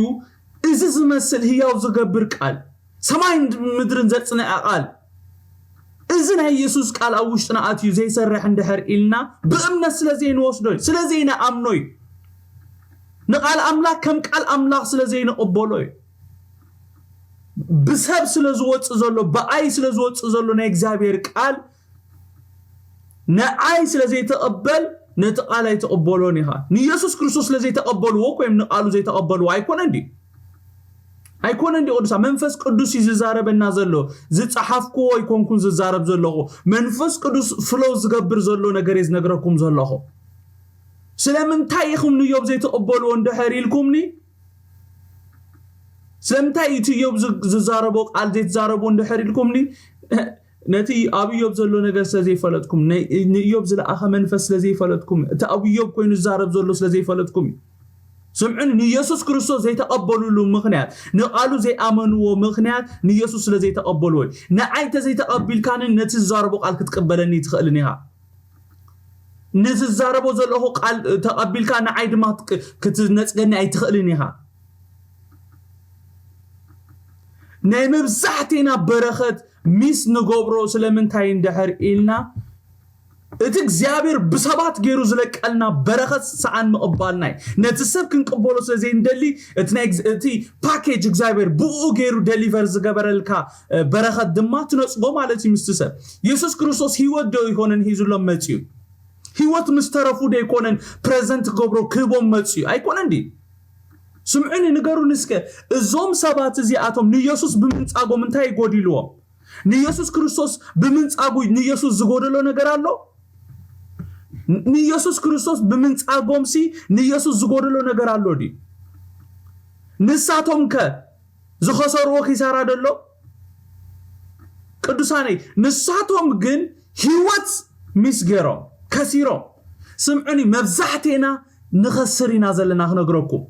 እዚ ዝመስል ህያው ዝገብር ቃል፣ ሰማይን ምድርን ዘጽንዐ ቃል፣ እዚ ናይ ኢየሱስ ቃል ኣብ ውሽጥና ኣትዩ ዘይሰርሕ እንድሕር ኢልና፣ ብእምነት ስለ ዘይንወስዶ እዩ፣ ስለ ዘይንኣምኖ እዩ። ንቃል ኣምላኽ ከም ቃል ኣምላኽ ስለ ዘይንቕበሎ እዩ። ብሰብ ስለ ዝወጽእ ዘሎ፣ ብኣይ ስለ ዝወጽእ ዘሎ ናይ እግዚኣብሔር ቃል ንኣይ ስለ ዘይተቐበል፣ ነቲ ቃል ኣይተቐበሎን ኢኻ። ንኢየሱስ ክርስቶስ ስለ ዘይተቐበልዎ እኮ እዮም ንቃሉ ዘይተቐበልዎ። ኣይኮነን ድዩ? ኣይኮነን ድዩ? ቅዱሳ መንፈስ ቅዱስ እዩ ዝዛረበና ዘሎ። ዝጸሓፍክዎ ኣይኮንኩን ዝዛረብ ዘለኹ። መንፈስ ቅዱስ ፍሎ ዝገብር ዘሎ ነገር እየ ዝነግረኩም ዘለኹ። ስለምንታይ ኢኹም ንዮብ ዘይተቐበልዎ እንድሕር ኢልኩምኒ፣ ስለምንታይ እቲ ዮብ ዝ-፣ ዝዛረቦ ቃል ዘይትዛረቡ እንድሕር ኢልኩምኒ፣ ነቲ ኣብ ኢዮብ ዘሎ ነገር ስለ ዘይፈለጥኩም፣ ንኢዮብ ዝለኣኸ መንፈስ ስለ ዘይፈለጥኩም፣ እቲ ኣብ ኢዮብ ኮይኑ ዝዛረብ ዘሎ ስለ ዘይፈለጥኩም እዩ። ስምዑኒ፣ ንኢየሱስ ክርስቶስ ዘይተቐበሉሉ ምኽንያት፣ ንቓሉ ዘይኣመንዎ ምኽንያት ንኢየሱስ ስለ ዘይተቐበልዎ እዩ። ንዓይ እንተዘይተቐቢልካኒ ነቲ ዝዛረቦ ቃል ክትቅበለኒ ትኽእልን ኢኻ። ንዝዛረቦ ዘለኹ ቃል ተቐቢልካ ንዓይ ድማ ክትነጽገኒ ኣይትኽእልን ኢኻ። ናይ መብዛሕቴና በረኸት ሚስ ንገብሮ ስለምንታይ እንድሕር ኢልና፣ እቲ እግዚኣብሔር ብሰባት ገይሩ ዝለቀልና በረኸት ሰኣን ምቕባልና እዩ። ነቲ ሰብ ክንቅበሎ ስለ ዘይንደሊ፣ እቲ ፓኬጅ እግዚኣብሔር ብኡ ገይሩ ደሊቨር ዝገበረልካ በረኸት ድማ ትነፅጎ ማለት እዩ። ምስቲ ሰብ የሱስ ክርስቶስ ህይወት ዶ ይኮነን ሂዙሎም መፅዩ? ህይወት ምስ ተረፉ ዶ ይኮነን ፕረዘንት ክገብሮ ክህቦም መፅዩ? ኣይኮነን ዲ? ስምዑኒ፣ ንገሩኒ እስከ፣ እዞም ሰባት እዚኣቶም ንየሱስ ብምንጻጎም እንታይ ይጎዲልዎም? ንየሱስ ክርስቶስ ብምንጻጉ ንየሱስ ዝጎደሎ ነገር ኣሎ? ንየሱስ ክርስቶስ ብምንጻጎምሲ ንየሱስ ዝጎደሎ ነገር ኣሎ ድዩ? ንሳቶም ከ ዝኸሰርዎ ኪሳራ ደሎ? ቅዱሳነይ፣ ንሳቶም ግን ህይወት ሚስ ገይሮም ከሲሮም። ስምዑኒ፣ መብዛሕቴና ንኸስር ኢና ዘለና ክነግረኩም።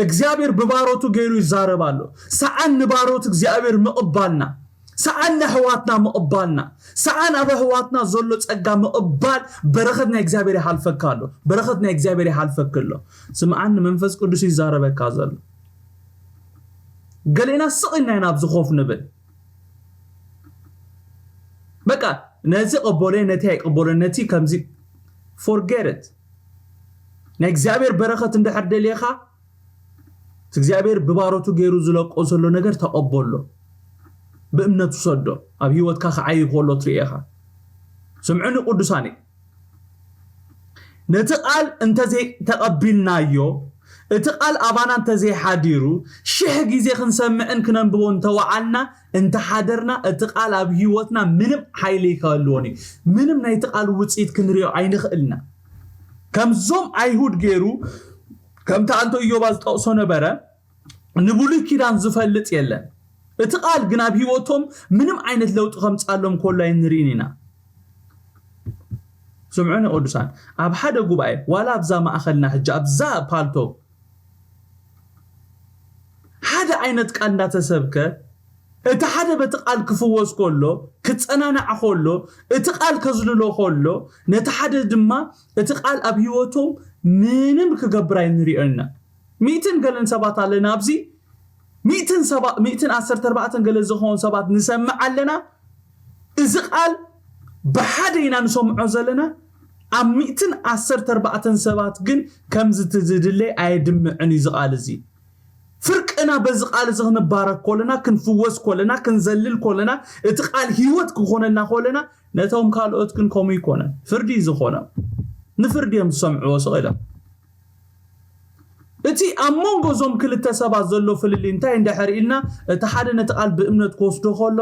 እግዚኣብሔር ብባሮቱ ገይሩ ይዛረብ ኣሎ። ሰኣን ንባሮት እግዚኣብሔር ምቕባልና፣ ሰኣን ንኣሕዋትና ምቕባልና፣ ሰኣን ኣብ ኣሕዋትና ዘሎ ጸጋ ምቕባል። በረኸት ናይ እግዚኣብሔር ይሓልፈካ ኣሎ። በረኸት ናይ እግዚኣብሔር ይሓልፈክ ኣሎ። ስምዓኒ፣ መንፈስ ቅዱስ ይዛረበካ ዘሎ። ገሌና ስቕ ኢልና ኢና ኣብዚ ኮፍ ንብል። በቃ ነዚ ቀበሎ፣ ነቲ ኣይቀበሎ፣ ነቲ ከምዚ፣ ፎርጌት። ናይ እግዚኣብሔር በረኸት እንድሕር ደልየኻ፣ እቲ እግዚኣብሔር ብባሮቱ ገይሩ ዝለቆ ዘሎ ነገር ተቐበሎ። ብእምነት ውሰዶ። ኣብ ህይወትካ ክዓይ ከሎ ትርእኻ። ስምዑኒ ቅዱሳኒ፣ ነቲ ቃል እንተዘይተቐቢልናዮ፣ እቲ ቃል ኣባና እንተዘይሓዲሩ፣ ሽሕ ግዜ ክንሰምዕን ክነንብቦ እንተወዓልና፣ እንተሓደርና፣ እቲ ቃል ኣብ ህይወትና ምንም ሓይሊ ከህልዎን እዩ። ምንም ናይቲ ቃል ውፅኢት ክንሪኦ ኣይንኽእልና። ከምዞም ኣይሁድ ገይሩ፣ ከምቲ ኣንቶ ኢዮባ ዝጠቕሶ ነበረ፣ ንብሉይ ኪዳን ዝፈልጥ የለን። እቲ ቃል ግን ኣብ ህይወቶም ምንም ዓይነት ለውጢ ከምጻሎም ከሎ ኣይንርእን ኢና። ስምዑኒ ቅዱሳን፣ ኣብ ሓደ ጉባኤ፣ ዋላ ኣብዛ ማእኸልና ሕጂ፣ ኣብዛ ፓልቶ፣ ሓደ ዓይነት ቃል እንዳተሰብከ፣ እቲ ሓደ በቲ ቃል ክፍወስ ከሎ፣ ክጸናናዕ ከሎ፣ እቲ ቃል ከዝልሎ ከሎ፣ ነቲ ሓደ ድማ እቲ ቃል ኣብ ህይወቶም ምንም ክገብር ኣይንሪኦ ኢና። ሚእትን ገለን ሰባት ኣለና ኣብዚ፣ ሚእትን ሰባ-፣ ሚእትን ዓሰርተ ኣርባዕተን ገለ ዝኾኑ ሰባት ንሰምዕ ኣለና። እዚ ቃል ብሓደ ኢና ንሰምዖ ዘለና። ኣብ ሚእትን ዓሰርተ ኣርባዕተን ሰባት ግን ከምዚ እቲ ዝድለ ኣየድምዕን እዩ እዚ ቃል እዚ። ፍርቅና በዚ ቃል እዚ ክንባረክ ከለና፣ ክንፍወስ ከለና፣ ክንዘልል ከለና፣ እቲ ቃል ህይወት ክኾነልና ከለና፣ ነቶም ካልኦት ግን ከምኡ ይኮነን። ፍርዲ እዩ ዝኾኖም። ንፍርዲ እዮም ዝሰምዕዎ ስቕ ኢሎም። እቲ ኣብ መንጎ እዞም ክልተ ሰባት ዘሎ ፍልልይ እንታይ እንድሕር ኢልና፣ እቲ ሓደ ነቲ ቃል ብእምነት ክወስዶ ከሎ፣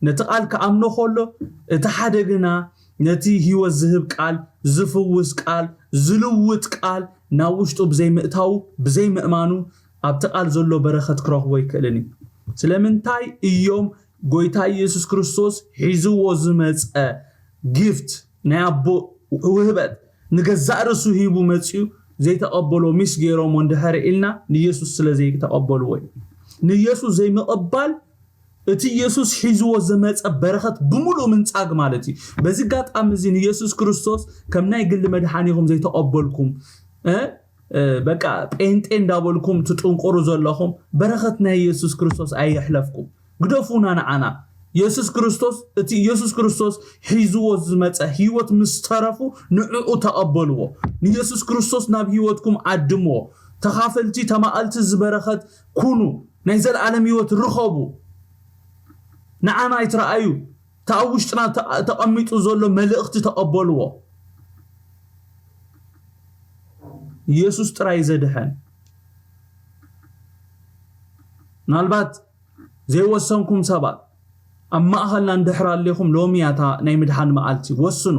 ነቲ ቃል ክኣምኖ ከሎ፣ እቲ ሓደ ግና ነቲ ህይወት ዝህብ ቃል፣ ዝፍውስ ቃል፣ ዝልውጥ ቃል ናብ ውሽጡ ብዘይምእታዉ፣ ብዘይምእማኑ፣ ኣብቲ ቃል ዘሎ በረኸት ክረኽቦ ኣይክእልን እዩ። ስለምንታይ እዮም ጎይታ ኢየሱስ ክርስቶስ ሒዝዎ ዝመጸ ጊፍት፣ ናይ ኣቦ ውህበት፣ ንገዛእ ርእሱ ሂቡ መጺኡ ዘይተቐበሎ ሚስ ገይሮሞ እንድሕር ኢልና፣ ንኢየሱስ ስለ ዘይተቐበልዎ እዩ። ንኢየሱስ ዘይምቕባል እቲ ኢየሱስ ሒዝዎ ዝመጸ በረኸት ብምሉእ ምንጻግ ማለት እዩ። በዚ ኣጋጣሚ እዚ ንኢየሱስ ክርስቶስ ከም ናይ ግሊ መድሓኒኹም ዘይተቐበልኩም፣ እ፣ እ፣ በቃ ጴንጤ እንዳበልኩም ትጥንቆሩ ዘለኹም፣ በረኸት ናይ ኢየሱስ ክርስቶስ ኣይሕለፍኩም። ግደፉና ንዓና። ኢየሱስ ክርስቶስ፣ እቲ ኢየሱስ ክርስቶስ ሒዝዎ ዝመጸ ህይወት ምስ ተረፉ ንዕኡ ተቐበልዎ። ንኢየሱስ ክርስቶስ ናብ ህይወትኩም ዓድምዎ። ተኻፈልቲ፣ ተማቐልቲ እዚ በረኸት ኩኑ። ናይ ዘለኣለም ህይወት ርኸቡ። ንዓና ኣይትረኣዩ። እቲ ኣብ ውሽጥና ተ-፣ ተቐሚጡ ዘሎ መልእኽቲ ተቐበልዎ። ኢየሱስ ጥራይ ዘድሕን። ምናልባት ዘይወሰንኩም ሰባት ኣብ ማእኸልና እንድሕር ኣሌኹም፣ ሎሚ እያ እታ ናይ ምድሓን መዓልቲ። ወስኑ።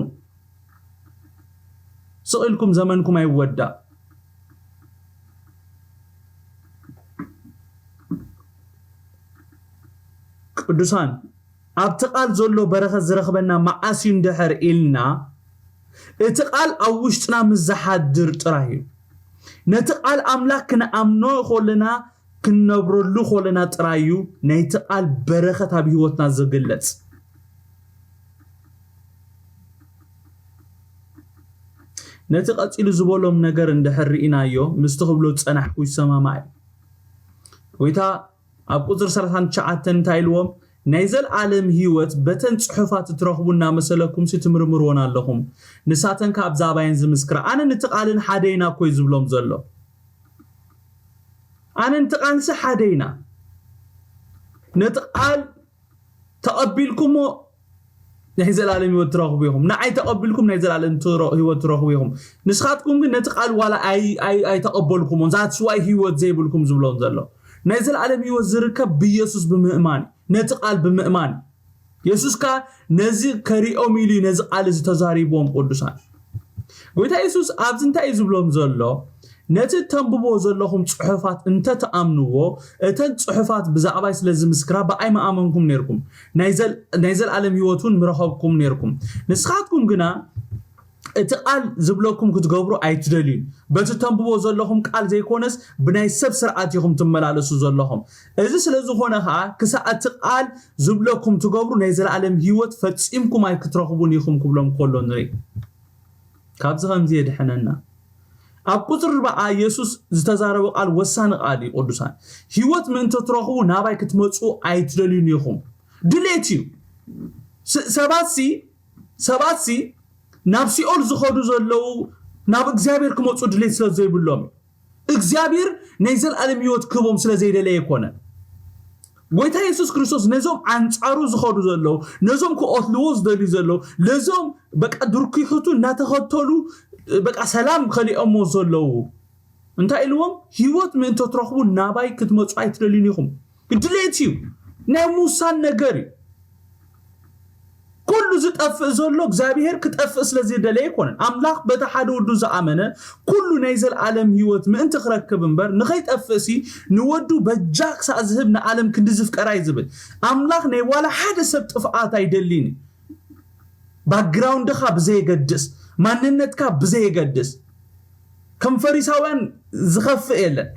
ስቕ ኢልኩም ዘመንኩም ኣይወዳእ። ቅዱሳን፣ ኣብቲ ቃል ዘሎ በረኸት ዝረኽበና መዓስ እዩ እንድሕር ኢልና፣ እቲ ቃል ኣብ ውሽጥና ምስ ዝሓድር ጥራይ እዩ። ነቲ ቃል ኣምላኽ ክንኣምኖ ከለና፣ ክንነብረሉ ከለና ጥራይ እዩ ናይቲ ቃል በረኸት ኣብ ህይወትና ዝግለጽ። ነቲ ቀጺሉ ዝበሎም ነገር እንድሕር ርኢናዮ፣ ምስቲ ክብሎ ዝጸናሕኩ ይሰማማዕ እዩ። ጎይታ ኣብ ቁጽሪ ሰላሳን ትሽዓተን እንታይ ኢልዎም? ናይ ዘልኣለም ህይወት በተን ጽሑፋት እትረኽቡ እናመሰለኩም ሲ ትምርምርዎን ኣለኹም። ንሳተን ከኣ ብዛዕባየን ዝምስክራ። ኣነ ነቲ ቃልን ሓደ ኢና እኮ እዩ ዝብሎም ዘሎ። ኣነ ነቲ ቃልሲ ሓደ ኢና። ነቲ ቃል ተቐቢልኩሞ ናይ ዘላለም ህይወት ትረኽቡ ኢኹም። ንዓይ ተቐቢልኩም ናይ ዘላለም ትረ-፣ ህይወት ትረኽቡ ኢኹም። ንስኻትኩም ግን ነቲ ቃል ዋላ ኣይ-፣ ኣይ-፣ ኣይተቐበልኩሞን። ዛትስ ዋይ ህይወት ዘይብልኩም ዝብሎም ዘሎ። ናይ ዘላለም ህይወት ዝርከብ ብኢየሱስ ብምእማን እዩ። ነቲ ቃል ብምእማን እዩ። የሱስ ከኣ ነዚ ከሪኦም ኢሉ እዩ ነዚ ቃል እዚ ተዛሪብዎም ቅዱሳን። ጎይታ የሱስ ኣብዚ እንታይ እዩ ዝብሎም ዘሎ? ነቲ ተንብቦ ዘለኹም ጽሑፋት እንተትኣምንዎ፣ እተን ጽሑፋት ብዛዕባይ ስለ ዝምስክራ ብኣይ ምኣመንኩም ነይርኩም። ናይ ዘል-፣ ናይ ዘልኣለም ህይወት እውን ምረኸብኩም ነይርኩም። ንስኻትኩም ግና እቲ ቃል ዝብለኩም ክትገብሩ ኣይትደልዩን። በቲ ተንብቦ ዘለኹም ቃል ዘይኮነስ ብናይ ሰብ ስርዓት ኢኹም ትመላለሱ ዘለኹም። እዚ ስለ ዝኾነ ኸኣ ክሳዕ እቲ ቃል ዝብለኩም ትገብሩ ናይ ዘላለም ህይወት ፈጺምኩም ኣይክትረኽቡን ኢኹም ክብሎም ከሎ ንርኢ። ካብዚ ከምዚ የድሕነና። ኣብ ቁጽሪ ኣርብዓ የሱስ ዝተዛረቦ ቃል ወሳኒ ቃል እዩ ቅዱሳን። ህይወት ምእንቲ ትረኽቡ ናባይ ክትመጹ ኣይትደልዩን ኢኹም። ድሌት እዩ። ስ-፣ ሰባትሲ፣ ሰባትሲ ናብ ሲኦል ዝኸዱ ዘለዉ ናብ እግዚኣብሔር ክመጹ ድሌት ስለ ዘይብሎም እዩ። እግዚኣብሔር ናይ ዘልኣለም ህይወት ክህቦም ስለ ዘይደለየ ኣይኮነን። ጎይታ የሱስ ክርስቶስ ነዞም ኣንጻሩ ዝኸዱ ዘለዉ፣ ነዞም ክቐትልዎ ዝደልዩ ዘለዉ፣ ነዞም በቃ ድርኪሑቱ እናተኸተሉ በቃ ሰላም ከሊኦሞ ዘለዉ እንታይ ኢልዎም? ህይወት ምእንቲ ትረኽቡ ናባይ ክትመጹ ኣይትደልዩን ኢኹም። ድሌት እዩ። ናይ ምውሳን ነገር እዩ። ኩሉ ዝጠፍእ ዘሎ እግዚኣብሔር ክጠፍእ ስለ ዝደለየ ኣይኮነን። ኣምላኽ በቲ ሓደ ወዱ ዝኣመነ ኩሉ ናይ ዘልኣለም ህይወት ምእንቲ ክረክብ እምበር ንኸይጠፍእሲ ንወዱ በጃ ክሳዕ ዝህብ ንዓለም ክንዲ ዝፍቀራ እዩ ዝብል። ኣምላኽ ናይ ዋላ ሓደ ሰብ ጥፍኣት ኣይደልይን እዩ። ባክግራውንድኻ ብዘየገድስ፣ ማንነትካ ብዘየገድስ፣ ከም ፈሪሳውያን ዝኸፍእ የለን።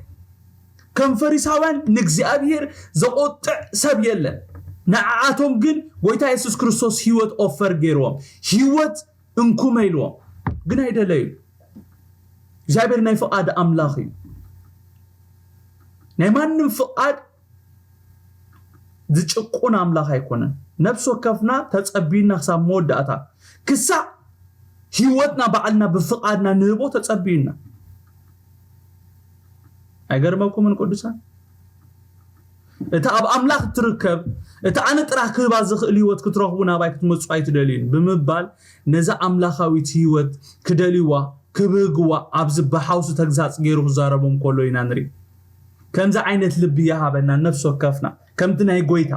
ከም ፈሪሳውያን ንእግዚኣብሔር ዘቆጥዕ ሰብ የለን። ንዓኣቶም ግን ጎይታ የሱስ ክርስቶስ ህይወት ኦፈር ገይርዎም፣ ህይወት እንኩመ ኢልዎም። ግን ኣይደለዩ። እግዚኣብሔር ናይ ፍቓድ ኣምላኽ እዩ። ናይ ማንም ፍቓድ ዝጭቁን ኣምላኽ ኣይኮነን። ነፍሲ ወከፍና ተጸቢና ክሳብ መወዳእታ፣ ክሳዕ ህይወትና ባዕልና ብፍቓድና ንህቦ ተጸቢና። ኣይገርመኩምን ቅዱሳን? እታ ኣብ ኣምላኽ እትርከብ፣ እታ ኣነ ጥራሕ ክህባ ዝኽእል ህይወት ክትረኽቡ ናባይ ክትመጹ ኣይትደልዩን ብምባል ነዛ ኣምላኻዊት ህይወት ክደልይዋ፣ ክብህግዋ ኣብዚ ብሓውሲ ተግሳጽ ገይሩ ክዛረቦም ከሎ ኢና ንርኢ። ከምዚ ዓይነት ልቢ ይሃበና ነፍሲ ወከፍና፣ ከምቲ ናይ ጎይታ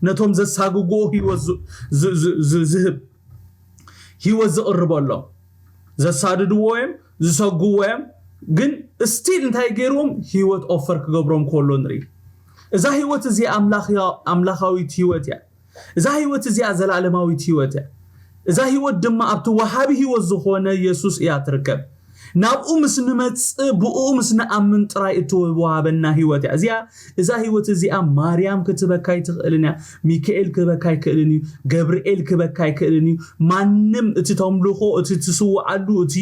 ነቶም ዘሳግግዎ ህይወት ዝ-፣ ዝ-፣ ዝ-፣ ዝ-፣ ዝህብ፣ ህይወት ዝቕርበሎም። ዘሳድድዎ እዮም፣ ዝሰግዎ እዮም፣ ግን ስቲል እንታይ ገይርዎም? ህይወት ኦፈር ክገብሮም ከሎ ንርኢ። እዛ ህይወት እዚኣ ኣምላኽ-፣ ኣምላኻዊት ህይወት እያ። እዛ ህይወት እዚኣ ዘላለማዊት ህይወት እያ። እዛ ህይወት ድማ ኣብቲ ወሃቢ ህይወት ዝኾነ የሱስ እያ ትርከብ። ናብኡ ምስ ንመጽእ፣ ብኡ ምስ ንኣምን ጥራይ እትወሃበና ህይወት እያ። እዚኣ፣ እዛ ህይወት እዚኣ ማርያም ክትበካ ኣይትኽእልን እያ። ሚካኤል ክበካ ኣይክእልን እዩ። ገብርኤል ክበካ ኣይክእልን እዩ። ማንም እቲ ተምልኾ፣ እቲ ትስውዓሉ፣ እቲ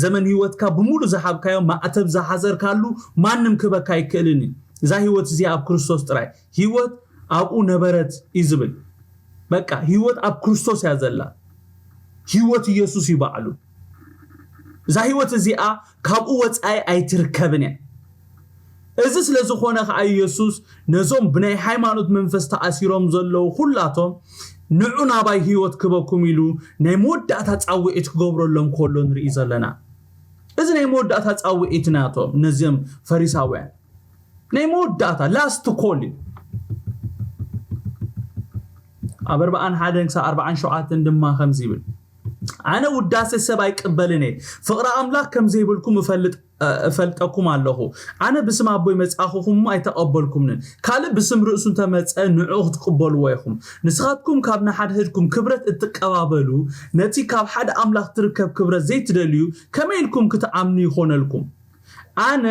ዘመን ህይወትካ ብምሉእ ዝሃብካዮ ማዕተብ ዝሓዘርካሉ ማንም ክበካ ኣይክእልን እዩ። እዛ ህይወት እዚኣ ኣብ ክርስቶስ ጥራይ። ህይወት ኣብኡ ነበረት እዩ ዝብል። በቃ ህይወት ኣብ ክርስቶስ እያ ዘላ። ህይወት ኢየሱስ እዩ ባዕሉ። እዛ ህይወት እዚኣ ካብኡ ወጻኢ ኣይትርከብን እያ። እዚ ስለ ዝኾነ ከኣ ኢየሱስ ነዞም ብናይ ሃይማኖት መንፈስ ተኣሲሮም ዘለዉ ኩላቶም ንዑ ናባይ ህይወት ክበኩም ኢሉ ናይ መወዳእታ ጻውዒት ክገብረሎም ከሎ ንርኢ ዘለና። እዚ ናይ መወዳእታ ጻውዒት ናቶም ነዚኦም ፈሪሳውያን ናይ መወዳእታ ላስት ኮል እዩ። ኣብ ኣርባዓን ሓደን ክሳብ ኣርባዓን ሸውዓተን ድማ ከምዚ ይብል፣ ኣነ ውዳሴ ሰብ ኣይቅበልን እየ። ፍቕሪ ኣምላኽ ከም ዘይብልኩም እፈልጥ እፈልጠኩም ኣለኹ። ኣነ ብስም ኣቦይ መጻእኹኹም እሞ ኣይተቐበልኩምንን። ካልእ ብስም ርእሱ እንተመጸ ንዕኡ ክትቅበልዎ ኢኹም። ንስኻትኩም ካብ ንሓድሕድኩም ክብረት እትቀባበሉ፣ ነቲ ካብ ሓደ ኣምላኽ ትርከብ ክብረት ዘይትደልዩ፣ ከመይ ኢልኩም ክትኣምኑ ይኾነልኩም? ኣነ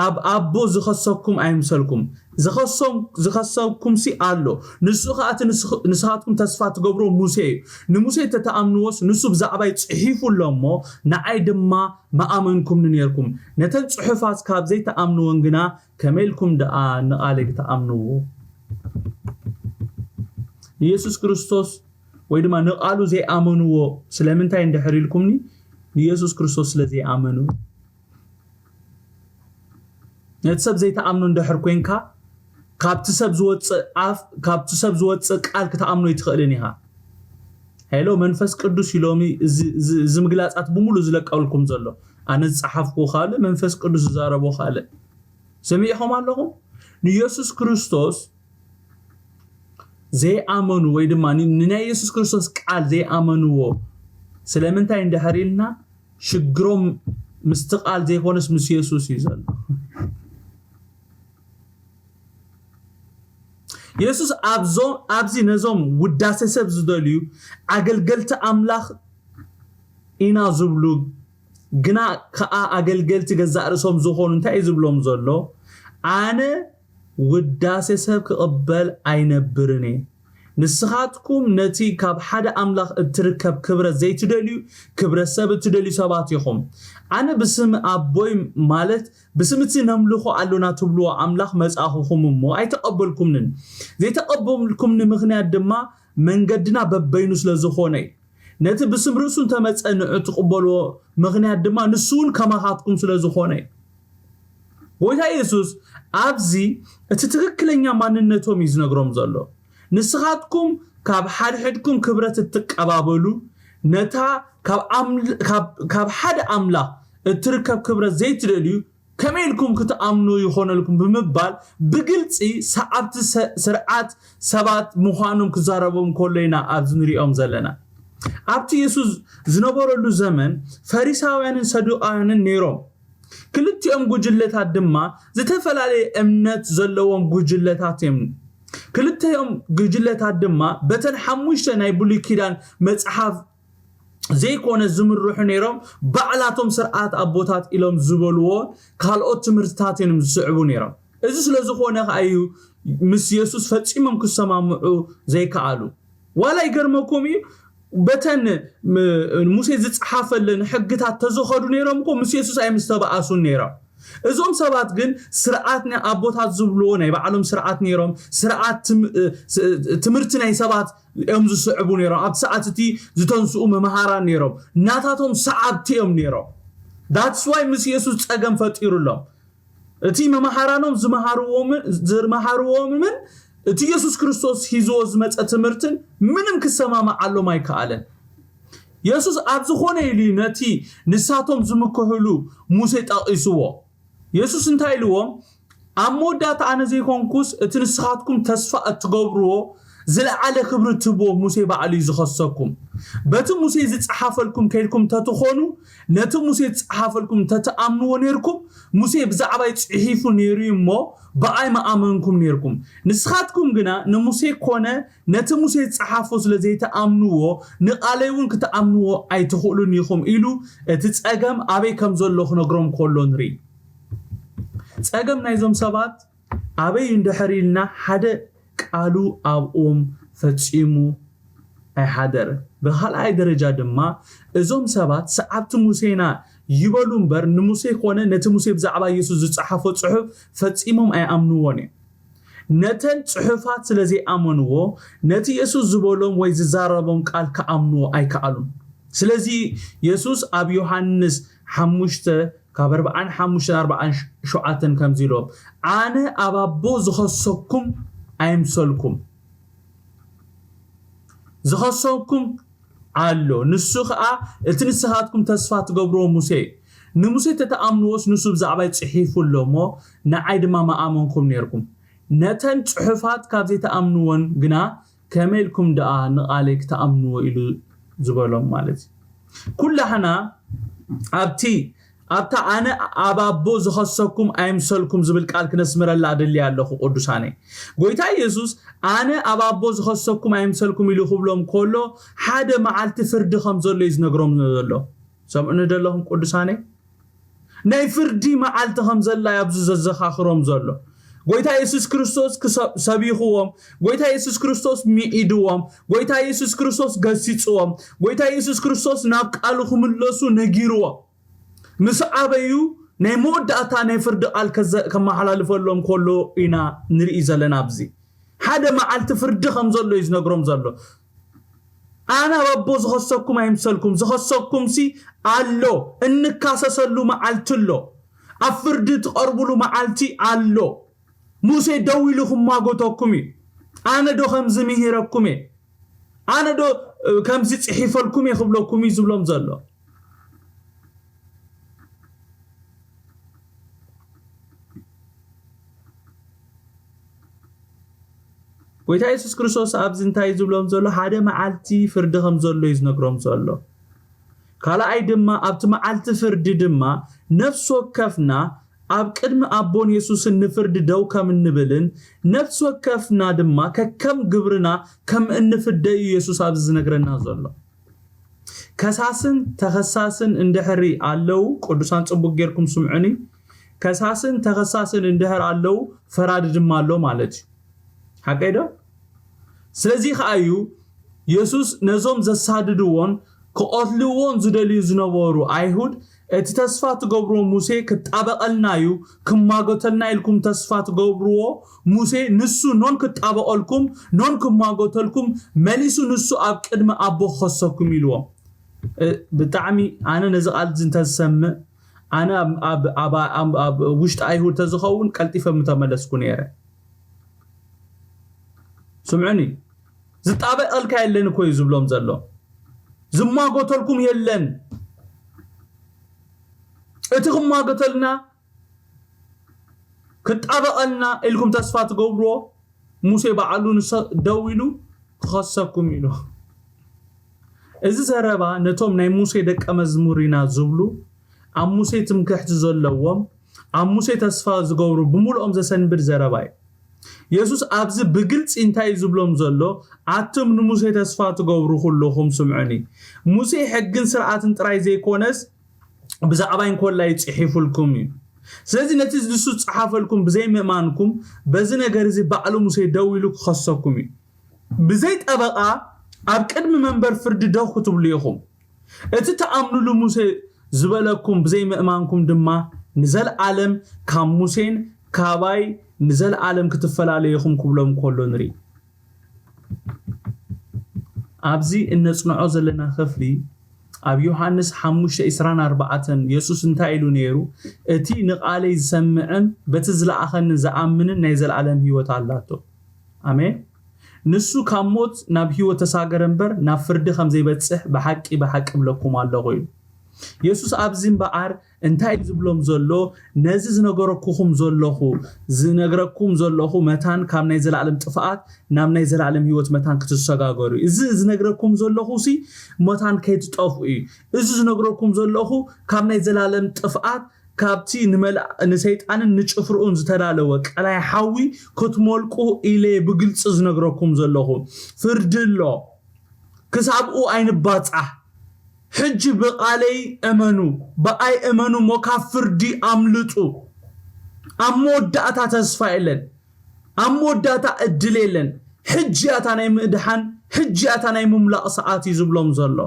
ኣብ ኣቦ ዝኸሰኩም ኣይምሰልኩም። ዝኸሰም-፣ ዝኸሰኩምሲ ኣሎ። ንሱ ኸኣ እቲ ንስኽ-፣ ንስኻትኩም ተስፋ ትገብሮ ሙሴ እዩ። ንሙሴ እንተትኣምንዎስ ንሱ ብዛዕባይ ጽሒፉ ኣሎ እሞ፣ ንዓይ ድማ ምኣመንኩምኒ ኔርኩም። ነተን ጽሑፋት ካብ ዘይትኣምንወን ግና ከመይ ኢልኩም ደኣ ንቓለይ ክትኣምንዎ? ንየሱስ ክርስቶስ ወይ ድማ ንቓሉ ዘይኣመንዎ ስለምንታይ እንድሕር ኢልኩምኒ፣ ንየሱስ ክርስቶስ ስለ ዘይኣመኑ። ነቲ ሰብ ዘይትኣምኖ እንድሕር ኮንካ፣ ካብቲ ሰብ ዝወጽእ ኣፍ፣ ካብቲ ሰብ ዝወጽእ ቃል ክትኣምኖ ኣይትኽእልን ኢኻ። ሄሎ መንፈስ ቅዱስ ኢሎሚ እዚ፣ እዚ፣ እዚ ምግላጻት ብምሉእ ዝለቀልኩም ዘሎ። ኣነ ዝጸሓፍኩ ካልእ፣ መንፈስ ቅዱስ ዝዛረቦ ካልእ። ሰሚዕኹም ኣለኹም? ንየሱስ ክርስቶስ ዘይኣመኑ ወይ ድማ ን-፣ ንናይ የሱስ ክርስቶስ ቃል ዘይኣመንዎ ስለምንታይ እንድሕር ኢልና፣ ሽግሮም ምስቲ ቃል ዘይኮነስ ምስ የሱስ እዩ ዘሎ። የሱስ ኣብዞ-፣ ኣብዚ ነዞም ውዳሴ ሰብ ዝደልዩ ኣገልገልቲ ኣምላኽ ኢና ዝብሉ፣ ግና ከኣ ኣገልገልቲ ገዛእ ርእሶም ዝኾኑ እንታይ እዩ ዝብሎም ዘሎ? ኣነ ውዳሴ ሰብ ክቕበል ኣይነብርን እየ። ንስኻትኩም ነቲ ካብ ሓደ ኣምላኽ እትርከብ ክብረት ዘይትደልዩ፣ ክብረት ሰብ እትደልዩ ሰባት ኢኹም። ኣነ ብስም ኣቦይ፣ ማለት ብስም እቲ ነምልኾ ኣሎና ትብልዎ ኣምላኽ መጻእኹኹም እሞ ኣይተቐበልኩምንን። ዘይተቐበልኩምኒ ምኽንያት ድማ መንገድና በበይኑ ስለ ዝኾነ እዩ። ነቲ ብስም ርእሱ እንተመጸ ንዑ ትቕበልዎ ምኽንያት ድማ ንሱ እውን ከማኻትኩም ስለ ዝኾነ እዩ። ጎይታ የሱስ ኣብዚ እቲ ትኽክለኛ ማንነቶም እዩ ዝነግሮም ዘሎ። ንስኻትኩም ካብ ሓድሕድኩም ክብረት እትቀባበሉ፣ ነታ ካብ ኣምል-፣ ካብ፣ ካብ ሓደ ኣምላኽ እትርከብ ክብረት ዘይትደልዩ፣ ከመይ ኢልኩም ክትኣምኑ ይኾነልኩም ብምባል ብግልጺ ሰዓብቲ ሰ-፣ ስርዓት ሰባት ምዃኖም ክዛረቦም ከሎ ኢና ኣብዚ ንሪኦም ዘለና። ኣብቲ የሱስ ዝነበረሉ ዘመን ፈሪሳውያንን ሰዱቃውያንን ነይሮም። ክልቲኦም ጉጅለታት ድማ ዝተፈላለየ እምነት ዘለዎም ጉጅለታት እዮም። ክልቲኦም ጉጅለታት ድማ በተን ሓሙሽተ ናይ ብሉይ ኪዳን መጽሓፍ ዘይኮነ ዝምርሑ ነይሮም፣ ባዕላቶም ስርዓት ኣቦታት ኢሎም ዝበልዎ ካልኦት ትምህርትታት እዮም ዝስዕቡ ነይሮም። እዚ ስለ ዝኾነ ከኣ እዩ ምስ የሱስ ፈጺሞም ክሰማምዑ ዘይከኣሉ። ዋላ ይገርመኩም እዩ፣ በተን ም-፣ ሙሴ ዝጸሓፈለን ሕግታት ተዝኸዱ ነይሮም እኮ ምስ የሱስ ኣይምስተባኣሱን ነይሮም። እዞም ሰባት ግን ስርዓት ናይ ኣቦታት ዝብልዎ ናይ ባዕሎም ስርዓት ነይሮም፣ ስርዓት ትም-፣ እ፣ ስ-፣ ትምህርቲ ናይ ሰባት እዮም ዝስዕቡ ነይሮም። ኣብቲ ሰዓት እቲ ዝተንስኡ መምሃራን ነይሮም፣ ናታቶም ሰዓብቲ እዮም ነይሮም። That's why ምስ የሱስ ጸገም ፈጢሩሎም። እቲ መምሃራኖም ዝመሃርዎምን፣ ዝመሃርዎምን እቲ የሱስ ክርስቶስ ሒዝዎ ዝመጸ ትምህርትን ምንም ክሰማማዓሎም ኣይከኣለን። የሱስ ኣብ ዝኾነ ኢሉ እዩ ነቲ ንሳቶም ዝምክሕሉ ሙሴ ጠቒስዎ። የሱስ እንታይ ኢልዎም? ኣብ መወዳእታ ኣነ ዘይኮንኩስ እቲ ንስኻትኩም ተስፋ እትገብርዎ ዝለዓለ ክብሪ እትህብዎ ሙሴ ባዕሉ እዩ ዝኸሰኩም። በቲ ሙሴ ዝጸሓፈልኩም ከይድኩም እንተትኾኑ፣ ነቲ ሙሴ ዝጸሓፈልኩም እንተትኣምንዎ ነይርኩም፣ ሙሴ ብዛዕባይ ጽሒፉ ነይሩ እዩ እሞ ብኣይ ምኣመንኩም ነይርኩም። ንስኻትኩም ግና ንሙሴ ኮነ ነቲ ሙሴ ዝጸሓፎ ስለ ዘይትኣምንዎ፣ ንቓለይ እውን ክትኣምንዎ ኣይትኽእሉን ኢኹም ኢሉ እቲ ጸገም ኣበይ ከም ዘሎ ክነግሮም ከሎ ንርኢ። ጸገም ናይዞም ሰባት ኣበይ እንድሕር ኢልና፣ ሓደ ቃሉ ኣብኦም ፈጺሙ ኣይሓደርን። ብኻልኣይ ደረጃ ድማ እዞም ሰባት ሰዓብቲ ሙሴና ይበሉ እምበር ንሙሴ ኮነ ነቲ ሙሴ ብዛዕባ ኢየሱስ ዝጸሓፎ ጽሑፍ ፈጺሞም ኣይኣምንዎን እዮም። ነተን ጽሑፋት ስለ ዘይኣመንዎ ነቲ የሱስ ዝበሎም ወይ ዝዛረቦም ቃል ክኣምንዎ ኣይከኣሉን። ስለዚ የሱስ ኣብ ዮሃንስ ሓሙሽተ ካብ ኣርብዓን ሓሙሽተን ኣርብዓን ሸውዓተን ከምዚ ኢሎም፣ ኣነ ኣብ ኣቦ ዝኸሰኩም ኣይምሰልኩም። ዝኸሰኩም ኣሎ። ንሱ ኸኣ እቲ ንስኻትኩም ተስፋ ትገብርዎ ሙሴ እዩ። ንሙሴ ተተኣምንዎስ ንሱ ብዛዕባይ ጽሒፉ ኣሎ እሞ ንዓይ ድማ ምኣመንኩም ነይርኩም። ነተን ጽሑፋት ካብ ዘይተኣምንወን ግና ከመይ ኢልኩም ደኣ ንቓለይ ክትኣምንዎ ኢሉ ዝበሎም ማለት እዩ። ኩላህና ኣብቲ ኣብታ ኣነ ኣብ ኣቦ ዝኸሰኩም ኣይምሰልኩም ዝብል ቃል ክነስምረላ ኣደሊ ኣለኹ ቅዱሳነይ። ጎይታ ኢየሱስ ኣነ ኣብ ኣቦ ዝኸሰኩም ኣይምሰልኩም ኢሉ ክብሎም ከሎ ሓደ መዓልቲ ፍርዲ ከም ዘሎ እዩ ዝነግሮም ዘሎ። ሰምዑኒ ደለኹም ቅዱሳነይ? ናይ ፍርዲ መዓልቲ ከም ዘላ ኣብዚ ዘዘኻኽሮም ዘሎ። ጎይታ የሱስ ክርስቶስ ክሰ- ሰቢኽዎም፣ ጎይታ የሱስ ክርስቶስ ሚዒድዎም፣ ጎይታ የሱስ ክርስቶስ ገሲፅዎም፣ ጎይታ የሱስ ክርስቶስ ናብ ቃሉ ክምለሱ ነጊርዎም። ምስ ዓበዩ ናይ መወዳእታ ናይ ፍርዲ ቃል ከዘ- ከመሓላልፈሎም ከሎ ኢና ንርኢ ዘለና። ኣብዚ ሓደ መዓልቲ ፍርዲ ከም ዘሎ እዩ ዝነግሮም ዘሎ። ኣነ ኣብ ኣቦ ዝኸሰኩም ኣይምሰልኩም፣ ዝኸሰኩም ሲ ኣሎ፣ እንካሰሰሉ መዓልቲ ኣሎ፣ ኣብ ፍርዲ ትቐርብሉ መዓልቲ ኣሎ። ሙሴ ደው ኢሉ ክማጎተኩም እዩ። ኣነ ዶ ከምዚ ምሂረኩም እየ? ኣነ ዶ ከምዚ ፅሒፈልኩም እየ ክብለኩም እዩ ዝብሎም ዘሎ። ጎይታ የሱስ ክርስቶስ ኣብዚ እንታይ እዩ ዝብሎም ዘሎ? ሓደ መዓልቲ ፍርዲ ከም ዘሎ እዩ ዝነግሮም ዘሎ። ካልኣይ ድማ ኣብቲ መዓልቲ ፍርዲ ድማ ነፍሲ ወከፍና ኣብ ቅድሚ ኣቦን የሱስን ንፍርዲ ደው ከም እንብልን ነፍሲ ወከፍና ድማ ከከም ግብርና ከም እንፍደ እዩ የሱስ ኣብዚ ዝነግረና ዘሎ። ከሳስን ተኸሳስን እንድሕሪ ኣለዉ፣ ቅዱሳን ጽቡቅ ጌርኩም ስምዑኒ። ከሳስን ተኸሳስን እንድሕር ኣለዉ፣ ፈራዲ ድማ ኣሎ ማለት እዩ። ሓቀይ ዶ? ስለዚ ከኣ እዩ የሱስ ነዞም ዘሳድድዎን ክቐትልዎን ዝደልዩ ዝነበሩ ኣይሁድ እቲ ተስፋ ትገብርዎ ሙሴ ክጣበቐልና እዩ፣ ክማጎተልና ኢልኩም ተስፋ ትገብርዎ ሙሴ ንሱ ኖን ክጣበቐልኩም ኖን ክማጎተልኩም መሊሱ ንሱ ኣብ ቅድሚ ኣቦ ክኸሰኩም ኢልዎም። ብጣዕሚ ኣነ ነዚ ቃል እዚ እንተዝሰምዕ ኣነ ኣብ ውሽጢ ኣይሁድ ተዝኸውን ቀልጢፈ ምተመለስኩ ነይረ። ስምዑኒ፣ ዝጣበቐልካ የለን እኮ እዩ ዝብሎም ዘሎ። ዝማጎተልኩም የለን። እቲ ክማጎተልና ክጣበቐልና ኢልኩም ተስፋ ትገብርዎ ሙሴ ባዕሉ ንሰ ደው ኢሉ ክኸሰኩም ኢሉ። እዚ ዘረባ ነቶም ናይ ሙሴ ደቀ መዝሙር ኢና ዝብሉ ኣብ ሙሴ ትምክሕቲ ዘለዎም ኣብ ሙሴ ተስፋ ዝገብሩ ብምልኦም ዘሰንብድ ዘረባ እዩ። የሱስ ኣብዚ ብግልፂ እንታይ እዩ ዝብሎም ዘሎ? ኣቱም ንሙሴ ተስፋ ትገብሩ ኩልኹም ስምዑኒ። ሙሴ ሕግን ስርዓትን ጥራይ ዘይኮነስ ብዛዕባይ እንኮላ እዩ ጽሒፉልኩም እዩ። ስለዚ ነቲ ንሱ ዝጸሓፈልኩም ብዘይምእማንኩም በዚ ነገር እዚ ባዕሉ ሙሴ ደው ኢሉ ክኸሰኩም እዩ። ብዘይ ጠበቓ ኣብ ቅድሚ መንበር ፍርዲ ደው ክትብሉ ኢኹም። እቲ ትኣምኑሉ ሙሴ ዝበለኩም ብዘይምእማንኩም ድማ ንዘለኣለም ካብ ሙሴን ካባይ ንዘለኣለም ክትፈላለዩ ኢኹም ክብሎም ከሎ ንርኢ። ኣብዚ እነጽንዖ ዘለና ክፍሊ ኣብ ዮሃንስ ሓሙሽተ ዕስራን ኣርባዕተን የሱስ እንታይ ኢሉ ነይሩ? እቲ ንቓለይ ዝሰምዕን በቲ ዝለኣኸኒ ዝኣምንን ናይ ዘለኣለም ህይወት ኣላቶ። ኣሜን። ንሱ ካብ ሞት ናብ ህይወት ተሳገረ እምበር ናብ ፍርዲ ከም ዘይበጽሕ ብሓቂ ብሓቂ እብለኩም ኣለኹ ኢሉ። የሱስ ኣብዚ እምበኣር እንታይ እዩ ዝብሎም ዘሎ? ነዚ ዝነገረኩኹም ዘለኹ ዝነግረኩም ዘለኹ መታን ካብ ናይ ዘላለም ጥፍኣት ናብ ናይ ዘላለም ህይወት መታን ክትሰጋገሩ እዩ። እዚ ዝነግረኩም ዘለኹ ሲ መታን ከይትጠፍኡ እዩ። እዚ ዝነግረኩም ዘለኹ ካብ ናይ ዘላለም ጥፍኣት ካብቲ ንመላ- ንሰይጣንን ንጭፍርኡን ዝተዳለወ ቀላይ ሓዊ ክትመልቁ ኢለ ብግልፂ ዝነግረኩም ዘለኹ ፍርዲ ኣሎ። ክሳብኡ ኣይንባፃሕ። ሕጂ ብቓለይ እመኑ፣ ብኣይ እመኑ እሞ ካብ ፍርዲ ኣምልጡ። ኣብ መወዳእታ ተስፋ የለን፣ ኣብ መወዳእታ እድል የለን። ሕጂ እያ እታ ናይ ምእድሓን፣ ሕጂ እያ እታ ናይ ምምላቕ ሰዓት እዩ ዝብሎም ዘሎ።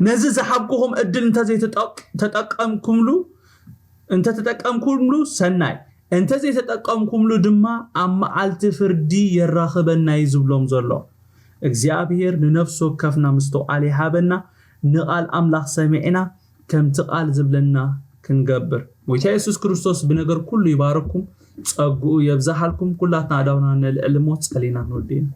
ነዚ ዝሃብኩኹም እድል እንተዘይተጠቀምኩምሉ እንተተጠቀምኩምሉ ሰናይ፣ እንተዘይተጠቀምኩምሉ ድማ ኣብ መዓልቲ ፍርዲ የራኽበና እዩ ዝብሎም ዘሎ። እግዚኣብሔር ንነፍሲ ወከፍና ምስትውዓል ይሃበና። ንቓል ኣምላኽ ሰሚዕና ከምቲ ቃል ዝብለና ክንገብር። ጎይታ የሱስ ክርስቶስ ብነገር ኩሉ ይባርኩም፣ ጸግኡ የብዛሓልኩም። ኩላትና ኣዳውና ነልዕል እሞ ጸሊና ንወድእና።